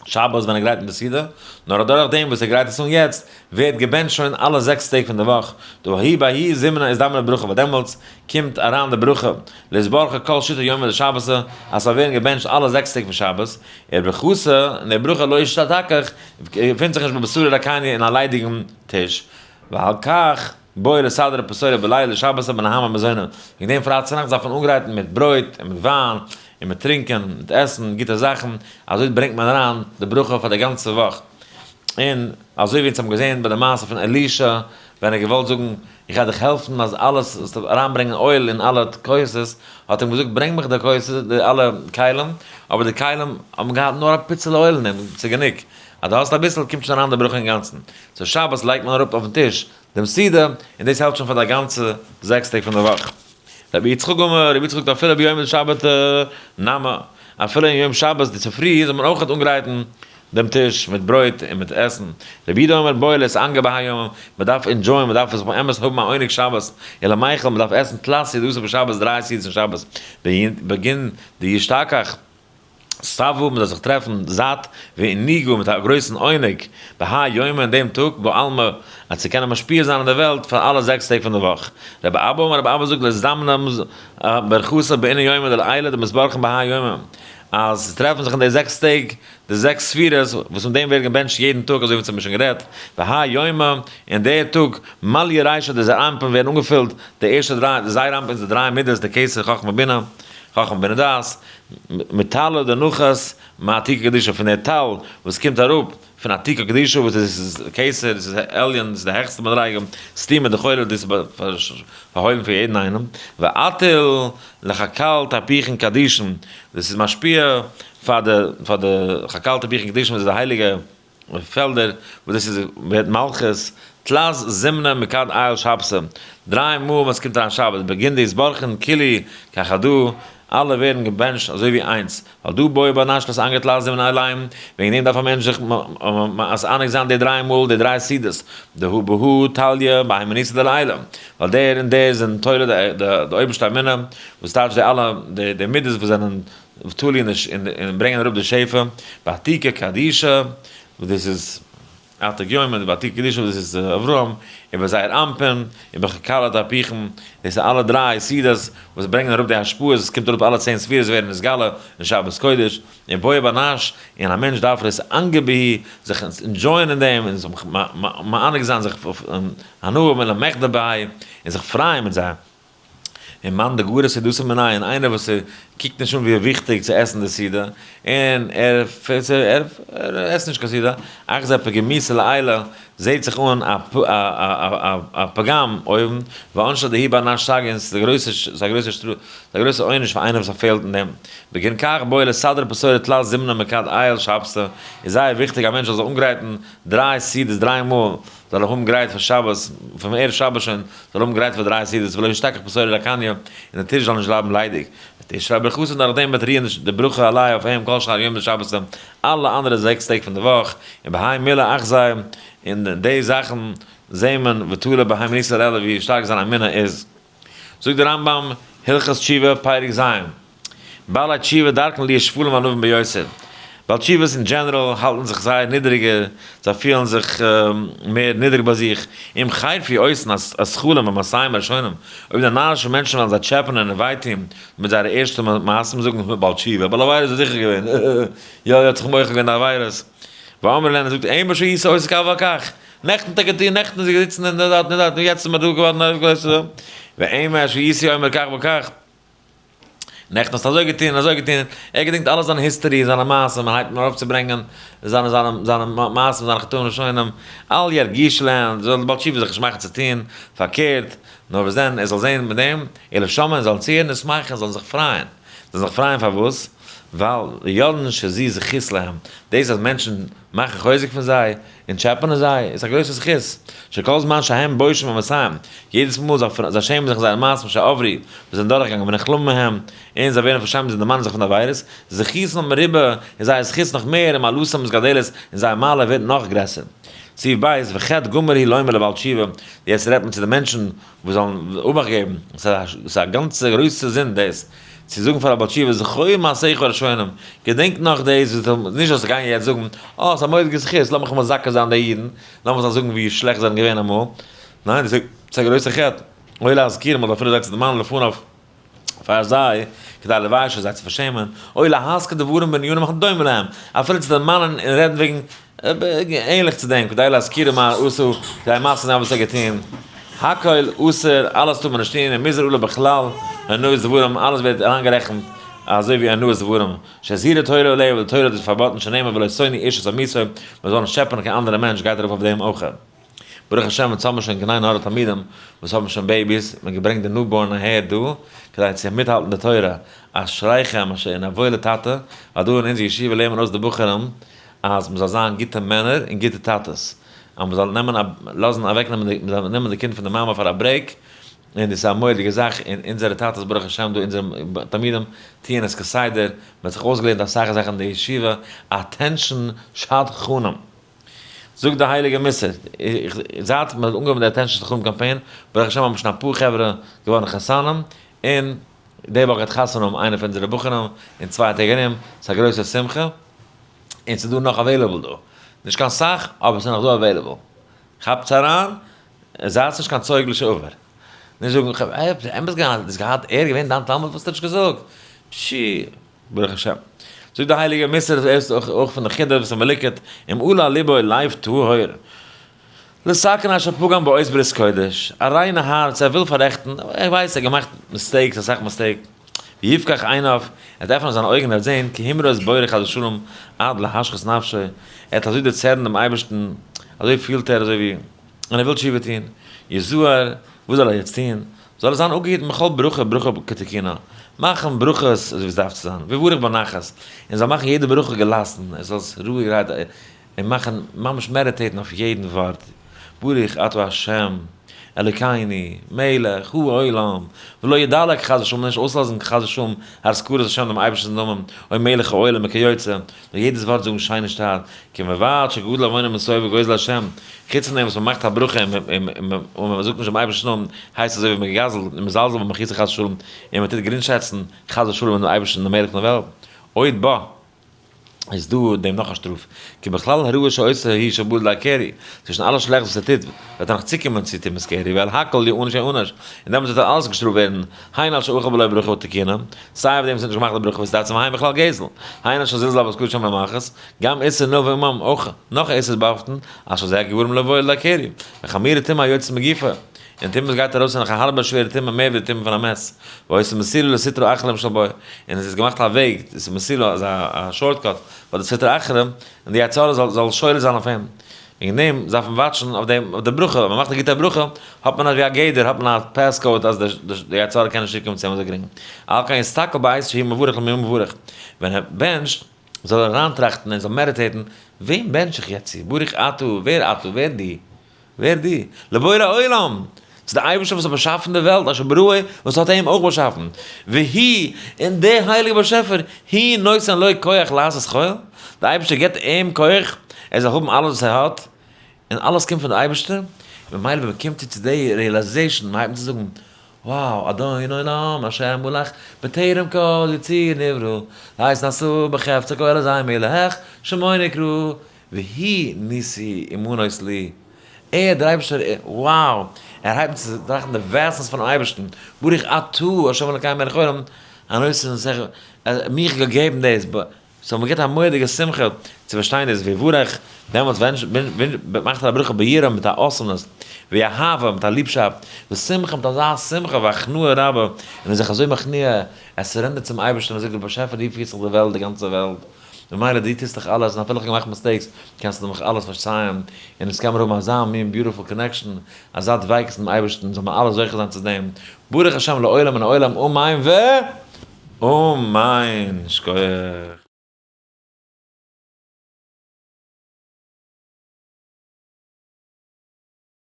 שבת ווען ער גרייט אן די סעודה, נאר אדורך דעם וואס ער גרייט עס אן יעצט, ווערט געבענטשט שוין אלע זעקס טעג פון די וואך, דהאי בהאי זימנא אזדמנה ברכה, ווייל דעמאלטס קומט אריין די ברכה, לאתברכא כל שיתא יומי דשבתא, אז ס'זאל ווערן געבענטשט אלע זעקס טעג פון שבת, וברכתא, און די ברכה לא אשתכח, געפינט זיך נישט בבשרי רקניה אין א ליידיגן טיש, ועל כך בעי לסדרא פתורא בליליא דשבתא בנהמא מזונא, וועגן דעם פרייטאג צונאכטס דארף מען אנגרייטן מיט ברויט און מיט וויין און מיט טרינקען, מיט עסן גוטע זאכן, אזוי ברענגט מען אריין די ברכה פאר די גאנצע וואך. און אזוי ווי אונז האבן געזען ביי די מעשה פון אלישע, ווען ער האט געוואלט זאגן איך גיי דיך העלפן אז אלעס זאלסטו אריינברענגען oil אין אלע כוסות, האט ער אים געזאגט ברענג מיך די כוסות, די אלע כלים, אבער די כלים האבן געהאט נאר א פיצעלע oil אין דעם, ס'איז גענוג, אז דו האסט אביסל קומט שוין אריין די ברכה אינגאנצן. so שבת לייגט מען אראפ אויפן טיש דעם סעודה, און דאס העלפט שוין פאר די גאנצע זעקס טעג פון די וואך. רבי יצחק אמר, רבי יצחק זאגט אפילו ביום שבת נמי, אפילו אין יום שבת די צופרי זאל מען אויך אנגרייטן דעם טיש מיט ברויט און מיט עסן. רבי יהודה אומר בעי לאתענגא בהאי יומא, מען דארף enjoy ען, מען דארף זיך באמת האבן א עונג שבת, ולמיכל, מען דארף עסן תלת סעודות בשבת, דריי סעודות אין שבת, בגין דישתכח. שבעא, מען זאל זיך טרעפן זאט ועניגא מיט א גרויסן עונג בהאי יומא אין דעם טאג בעלמא אז צו קענען משפיע זיין אין דער וועלט פאר אלע זעקס טעג פון די וואך. רבי אבא אמר רבי אבא זאגט לזדמנא ברכתא בעינא יומא דלעילא דמתברכין בהאי יומא אז ס'טרעפן זיך אין די זעקס טעג די זעקס ספירות וואס מיט דעם ווערט געבענטשט יעדן טאג אזוי ווי אונז האבן שוין גערעדט בהאי יומא אין דער טאג מליא רישא די זעיר אנפין ווערן אנגעפילט די ערשטע דריי די זעיר אנפין איז די דריי מידות די כתר חכמה בינה חכמה בינה דעת מטלא דנחת מעתיקא קדישא, פון דער טל וואס קומט אראפ פון עתיקא קדישא וואס דאס איז כתר, דאס איז עליון, דאס איז די העכסטע מדריגה, סתימא דכולא, דאס איז פארהוילן פאר יעדן איינעם, ואטיל לחקל תהפיכין קדישין, דאס איז משפיע פאר די פאר די חקל תפיחין קדישין וואס איז די הייליגע פעלדער וואס דאס איז ווערט מלכות, תלת זימנא מכד עייל שבתא, דריי מאל ווען ס'קומט אריין שבת, בגין דיתברכון כולהו כחדא, אלע ווערן געבענטשט אזוי ווי איינס, ווייל דא בעי בר נש לאתענגא תלת זימנין אלין, וועגן דעם דארף א מענטש זיך מתענג זיין די דריי מאל די דריי סעודות, דהא בהא תליא בהימנותא דלעילא, ווייל דער און דער זענען תולה די אויבערשטע אמונה, וואס טייטש די אלע די מידות וואס זענען תלוי אין ברענגען אראפ די שפע, בעתיקא קדישא, וואס דאס איז עתיק יומין, בעתיקא קדישא וואס דאס איז אברהם, און בזעיר אנפין, און בחקלא תהפיכין, דאס איז אלע דריי סעודות וואס ברענגען אראפ די השפעות וואס קומט אראפ אלע צען ספירות ווערן נתגלה אין שבת קודש, און בעי בר נש, און א מענטש דארף לאתענגא בהו, זיך enjoy ען אין דעם, און זיך מענג זיין, זיך הנאה האבן ולמחדי ביה, און זיך פרייען מיט זיי. און מאן דגרע סעודתא מיניה, און איינער וואס קוקט נישט אן ווי וויכטיג צו עסן די סעודה, און ער עסט נישט קיין סעודה, אחזיה פגימותא לעילא, זעהט זיך אן א פגם אויבן, ועונשא דהאי בר נש סגי, און ס'איז א גרויסע עונש פאר איינער וואס פארפעלט אין דעם. בגין כך בעי לסדרא פתורא תלת זימנין מכד עייל שבתא, איז זייער וויכטיג א מענטש זאל זיך אנגרייטן דריי סעודות דריי מאל, זאל ער האבן גרייט פאר שבת, פון ערב שבת שוין, זאל ער האבן גרייט פאר דריי סעודות, ולא ישתכח פתורא רקניא, און די טיש זאל נישט בלייבן ליידיג. ותשרה ברכתו נאכדעם וועט רוען די ברכה עלי' אויף אים כל שאר יום דשבתא, אלע אנדערע זעקס טעג פון די וואך, און בהאי מילי אחזי, און די זאכן זעהן מען ותלה בהימנותא לעילא ווי שטארק זיין אמונה איז. זאגט דער רמב ם, הלכות תשובה, פרק ז', בעלי תשובה דרכן להיות שפלים וענווים ביותר. בעל תשובות אין דזשענעראל האלטן זיך זייער נידעריגער, זיי פילן זיך מער נידעריג ביי זיך, אם חירפו אותן הזחלים במעשיהם הראשונים, אויב די נארישע מענטשן וועלן זיי טשעפענען און וויי טון מיט זייערע ערשטע מעשים, זאגן, בעל תשובה, בעל עבירה איז ער זיכער געווען, יא יא האט זיך מוחל געווען די עבירות. ואמרי לן, ער זאגט, אימא שהיית עושה כך וכך, נעכטן האט ער געטון, נעכטן איז ער געזיצן אין דארט און דארט, און יעצט איז מען דא געווארן א גרויסע, ואימא שהיית אומר כך וכך, נעכטן האסטו אזוי געטון און אזוי געטון, ער געדענקט אלע זיינע history, זיינע מעשים, מען הייבט נאר אויף צו ברענגען זיינע זיינע זיינע מעשים, זיינע חטאים ראשונים, אל ירגיש להם, זאל דער בעל תשובה זיך נישט מאכן צו טון פארקערט, נאר וואס דען, ער זאל זען מיט דעם, אלא שמעון זאלן צוהערן ושמחן, זאלן זיך פרייען, זאלן זיך פרייען פארוואס? ווייל יודען שזו זכות להם, דאס אז מענטשן מאכן חוזק פון זיי, און טשעפענען זיי, איז א גרויסע זכות, שכל זמן שהם בושים במעשיהם, יעדעס מאל זיי שעמען זיך אין זייערע מעשים שעברו, וואס זענען דורכגעגאנגען ונכלמים מהם, און זיי ווערן פארשעמט און דערמאנען זיך פון די עבירות, זכותן מרובה, איז זייער זכות נאך מער, ומעלתם מתגדלת, און זייער מעלה ווערט נאך גרעסער. סעיף ב', וחטא גמור הוא לומר לבעל תשובה, יעצט רעדט מען צו די מענטשן וואס זאלן אבאכט געבן, ס'איז א גאנצע גרויסע זינד דאס. צו זאגן פאר א בעל תשובה זכור מעשיך הראשונים, געדענק נאך דאס וואס דו, נישט זאלסט גיין יעצט זאגן, אה, ס'איז א מורא'דיגע זכות, לאמיך מזכה זיין די אידן, לאמיך זיי זאגן ווי שלעכט זיי זענען געווען אמאל, ניין, דאס איז א גרויסע חטא, אוי להזכירם, אדער אפילו זיי צו דערמאנען לפניו פאר זיי, כדי לביישו, זיי צו פארשעמען, אוי להזכיר דברים בענינים הדומים להם, אפילו צו דערמאנען און רעדן וועגן ענליך צו דעם, כדי להזכירם מה עשו, כדי מזכיר זיין וואס ער האט געטון, הכל אסור, אלעס טאר מען נישט טון, און מוזהר עליו בכלל, אונאת דברים, אלעס ווערט אריינגערעכנט אזוי ווי אונאת דברים, שהזהירה תורה עליה, וואס די תורה האט עס פארבאטן, שנאמר ולא תונו איש את עמיתו, מען זאל נישט טשעפענען קיין אנדערע מענטש, גייט ארויף אויף דעם אויך. ברוך השם אונז האבן שוין קיין עין הרע תלמידים וואס האבן שוין babies, מען האט געברענגט די newborn אהער דא כדי צו מיטהאלטן די תורה, אשריכם אשר און א וואוילע טאטע, ווייל דא אין אונזער ישיבה לערנט מען אויס די בחורים אז מען זאל זיין גוטע מענער און גוטע טאטעס, אז מען זאל נעמען א לאזן אוועקנעמען די מען זאל נעמען די קינד פון די מאמע פאר א break, און דאס איז א מורא'דיגע זאך, און אונזערע טאטעס ברוך השם דא אונזערע תלמידים טוען עס כסדר, מען האט זיך אויסגעלערנט אסאך זאכן אין די ישיבה, attention שדכנים. זאגט די הייליגע מוסר, זייט מען האט אנגעהויבן די attention שדכנים קאמפיין, ברוך השם האבן שוין אפאר חברה געווארן חתנים, און די וואך גייט חתונה האבן איינער פון אונזערע בחורים אין 2 טעג ארום, ס'איז א גרויסע שמחה, און ס'איז דא נאך available דא, נישט קיין סאך, אבער ס'איז נאך דא available, כאפטס אריין, זייטס נישט קיין צויג לשעבר, נישט זאגן כ'האב אמת געהאט, ער איז געווען דיין תלמיד וואס האסטו נישט געזאגט, פשי. ברוך השם. זאגט די הייליגע מוסר אז ער איז אויך פון די חידה וואס איז מלוקט, אם עלה על ליבו לב טהור, לתקן אשר פגם באות ברית קודש, א ריינע הארץ, ער וויל פאררעכטן, ער ווייסט ער האט געמאכט mistakes, אסאך mistake, ויפקח עיניו, ער וועט עפענען זיינע אויגן און ער וועט זען, כי המרה את בוראו חס ושלום עד להשחית נפשו, ער האט אזוי דערצערנט דעם אייבערשטן, אזוי פילט ער, אזוי ווי, און ער וויל תשובה טון, יזהר, וואס זאל ער יעצט טון? זאל ער זיין אפגעהיטן מכל ברכה ברכה כתיקונה, מאכן ברכות אזוי ווי עס דארף צו זיין, ויברך בנחת, און זאל מאכן יעדע ברכה געלאסן, ער זאל עס רואיגערהייט און מאכן ממש meditate ן אויף יעדן ווארט, ברוך אתה ה' אלוקינו מלך העולם, ולא ידלג חס ושלום, נישט אויסלאזן חס ושלום הזכרת השם דעם אייבערשטנ'ס נאמען, אוי מלך העולם וכיוצא, נאר יעדעס ווארט זאגן שיין און שטארק, כי מלבד שגדול עוונו מסוב וגוזל השם, חוץ פון דעם וואס מען מאכט א ברכה און מען זאגט נישט דעם אייבערשטנ'ס נאמען, הייסט אזוי ווי מען גזל'ט און מזלזל במחיצה חס ושלום, און מען טוט גרינגשעצן חס ושלום דעם אייבערשטן דעם מלך פון דער וועלט. עוד בה. איז דא דעם נאך א שטראף, כי בכלל הרעה שעושה היא שבא לידי קרי, צווישן אלע שלעכטס וואס ער טוט, וועט ער נאך צוקומען צו טומאת קרי, ועל הכל יענש יענש, און דעמאלטס וועט ער אלעס געשטראפט ווערן, הן על שאכל בלא ברכה ותיקונה, סיי אויף דעם וואס ער האט נישט געמאכט די ברכה וואס דארף צום היים בכלל גזל, הן על שזלזל בהזכרת שם המלכות, גם איסור נלווה עמם, אויך נאך א איסור באהאפטן, אשר זה גורם לבוא לידי קרי, וחמורה טומאה היוצאת מגופו, און טומאה וואס גייט ארויס איז נאך א הארבע שווערע טומאה מער ווי די טומאה פון א מת, ועושה מסילה לסטרא אחרא למשל בו, און עס איז געמאכט א וועג, עס איז מסילה אזא א shortcut פאר די סטרא אחרא, און די יצר הרע זאל זאל שולט זיין אויף אים. וועגן דעם דארף מען watch ן אויף דעם אויף די ברכה, ווען מען מאכט א גוטע ברכה האט מען אזווי א גדר, האט מען א passcode אז די יצר הרע קען נישט צוקומען צו אים אזוי גרינג. על כן יסתכל בעת שהוא מברך למי הוא מברך, ווען ער בענטשט זאל ער אריינטראכטן און זאל meditate ן, וועם בענטש איך יעצט צו, ברוך אתה, ווער אתה, ווער דו? ווער דו? לבורא עולם! צו דער אייבערשטער וואס האט באשאפן די וועלט, אשר בראו, וואס האט אים אויך באשאפן. והוא, און דער הייליגער באשעפער, הוא נותן לו כח לעשות חיל, דער אייבערשטער גיבט אים כח ער זאל האבן אלעס וואס ער האט, און אלעס קומט פון דער אייבערשטער, ממילא ווען מען קומט צו צו די realization, מען הייבט אן צו זאגן, wow, אדון עולם אשר מלך בטרם כל יציר נברא, לעת נשא בחפצו כל אזי מלך שמו נקרא, והוא ניסי ומנוס לי, ער דער אייבערשטער, wow, ער הייבט אן צו טראכטן די וועזנס פונעם אייבערשטן, ברוך אתה ה' אלוקינו מלך העולם, הנותן לשכל, ער האט מיך געגעבן דאס, so מען גיבט א מורא'דיגע שמחה צו פארשטיין דאס, ויברך, דעמאלטס מאכט ער א ברכה ביראה מיט א awesomeness, ואהבה מיט א ליבשאפט, ושמחה מיט אזא שמחה, והכנעה רבה, און איז זיך אזוי מכניע, ער surrender ט צום אייבערשטן און זאגט, באשעפער דו פירסט דאך די וועלט, די גאנצע וועלט. ממילא דו טוסט דאך אלעס, און אפילו איך האב געמאכט mistakes, קענסטו מיך אלעס פארצייען, און אונז קען מיר האבן אזא מין beautiful connection, אזא דביקות מיטן אייבערשטן, זאל מיר אלע זוכה זיין צו דעם, ברוך השם לעולם און עולם, אמן ואמן. שכוח.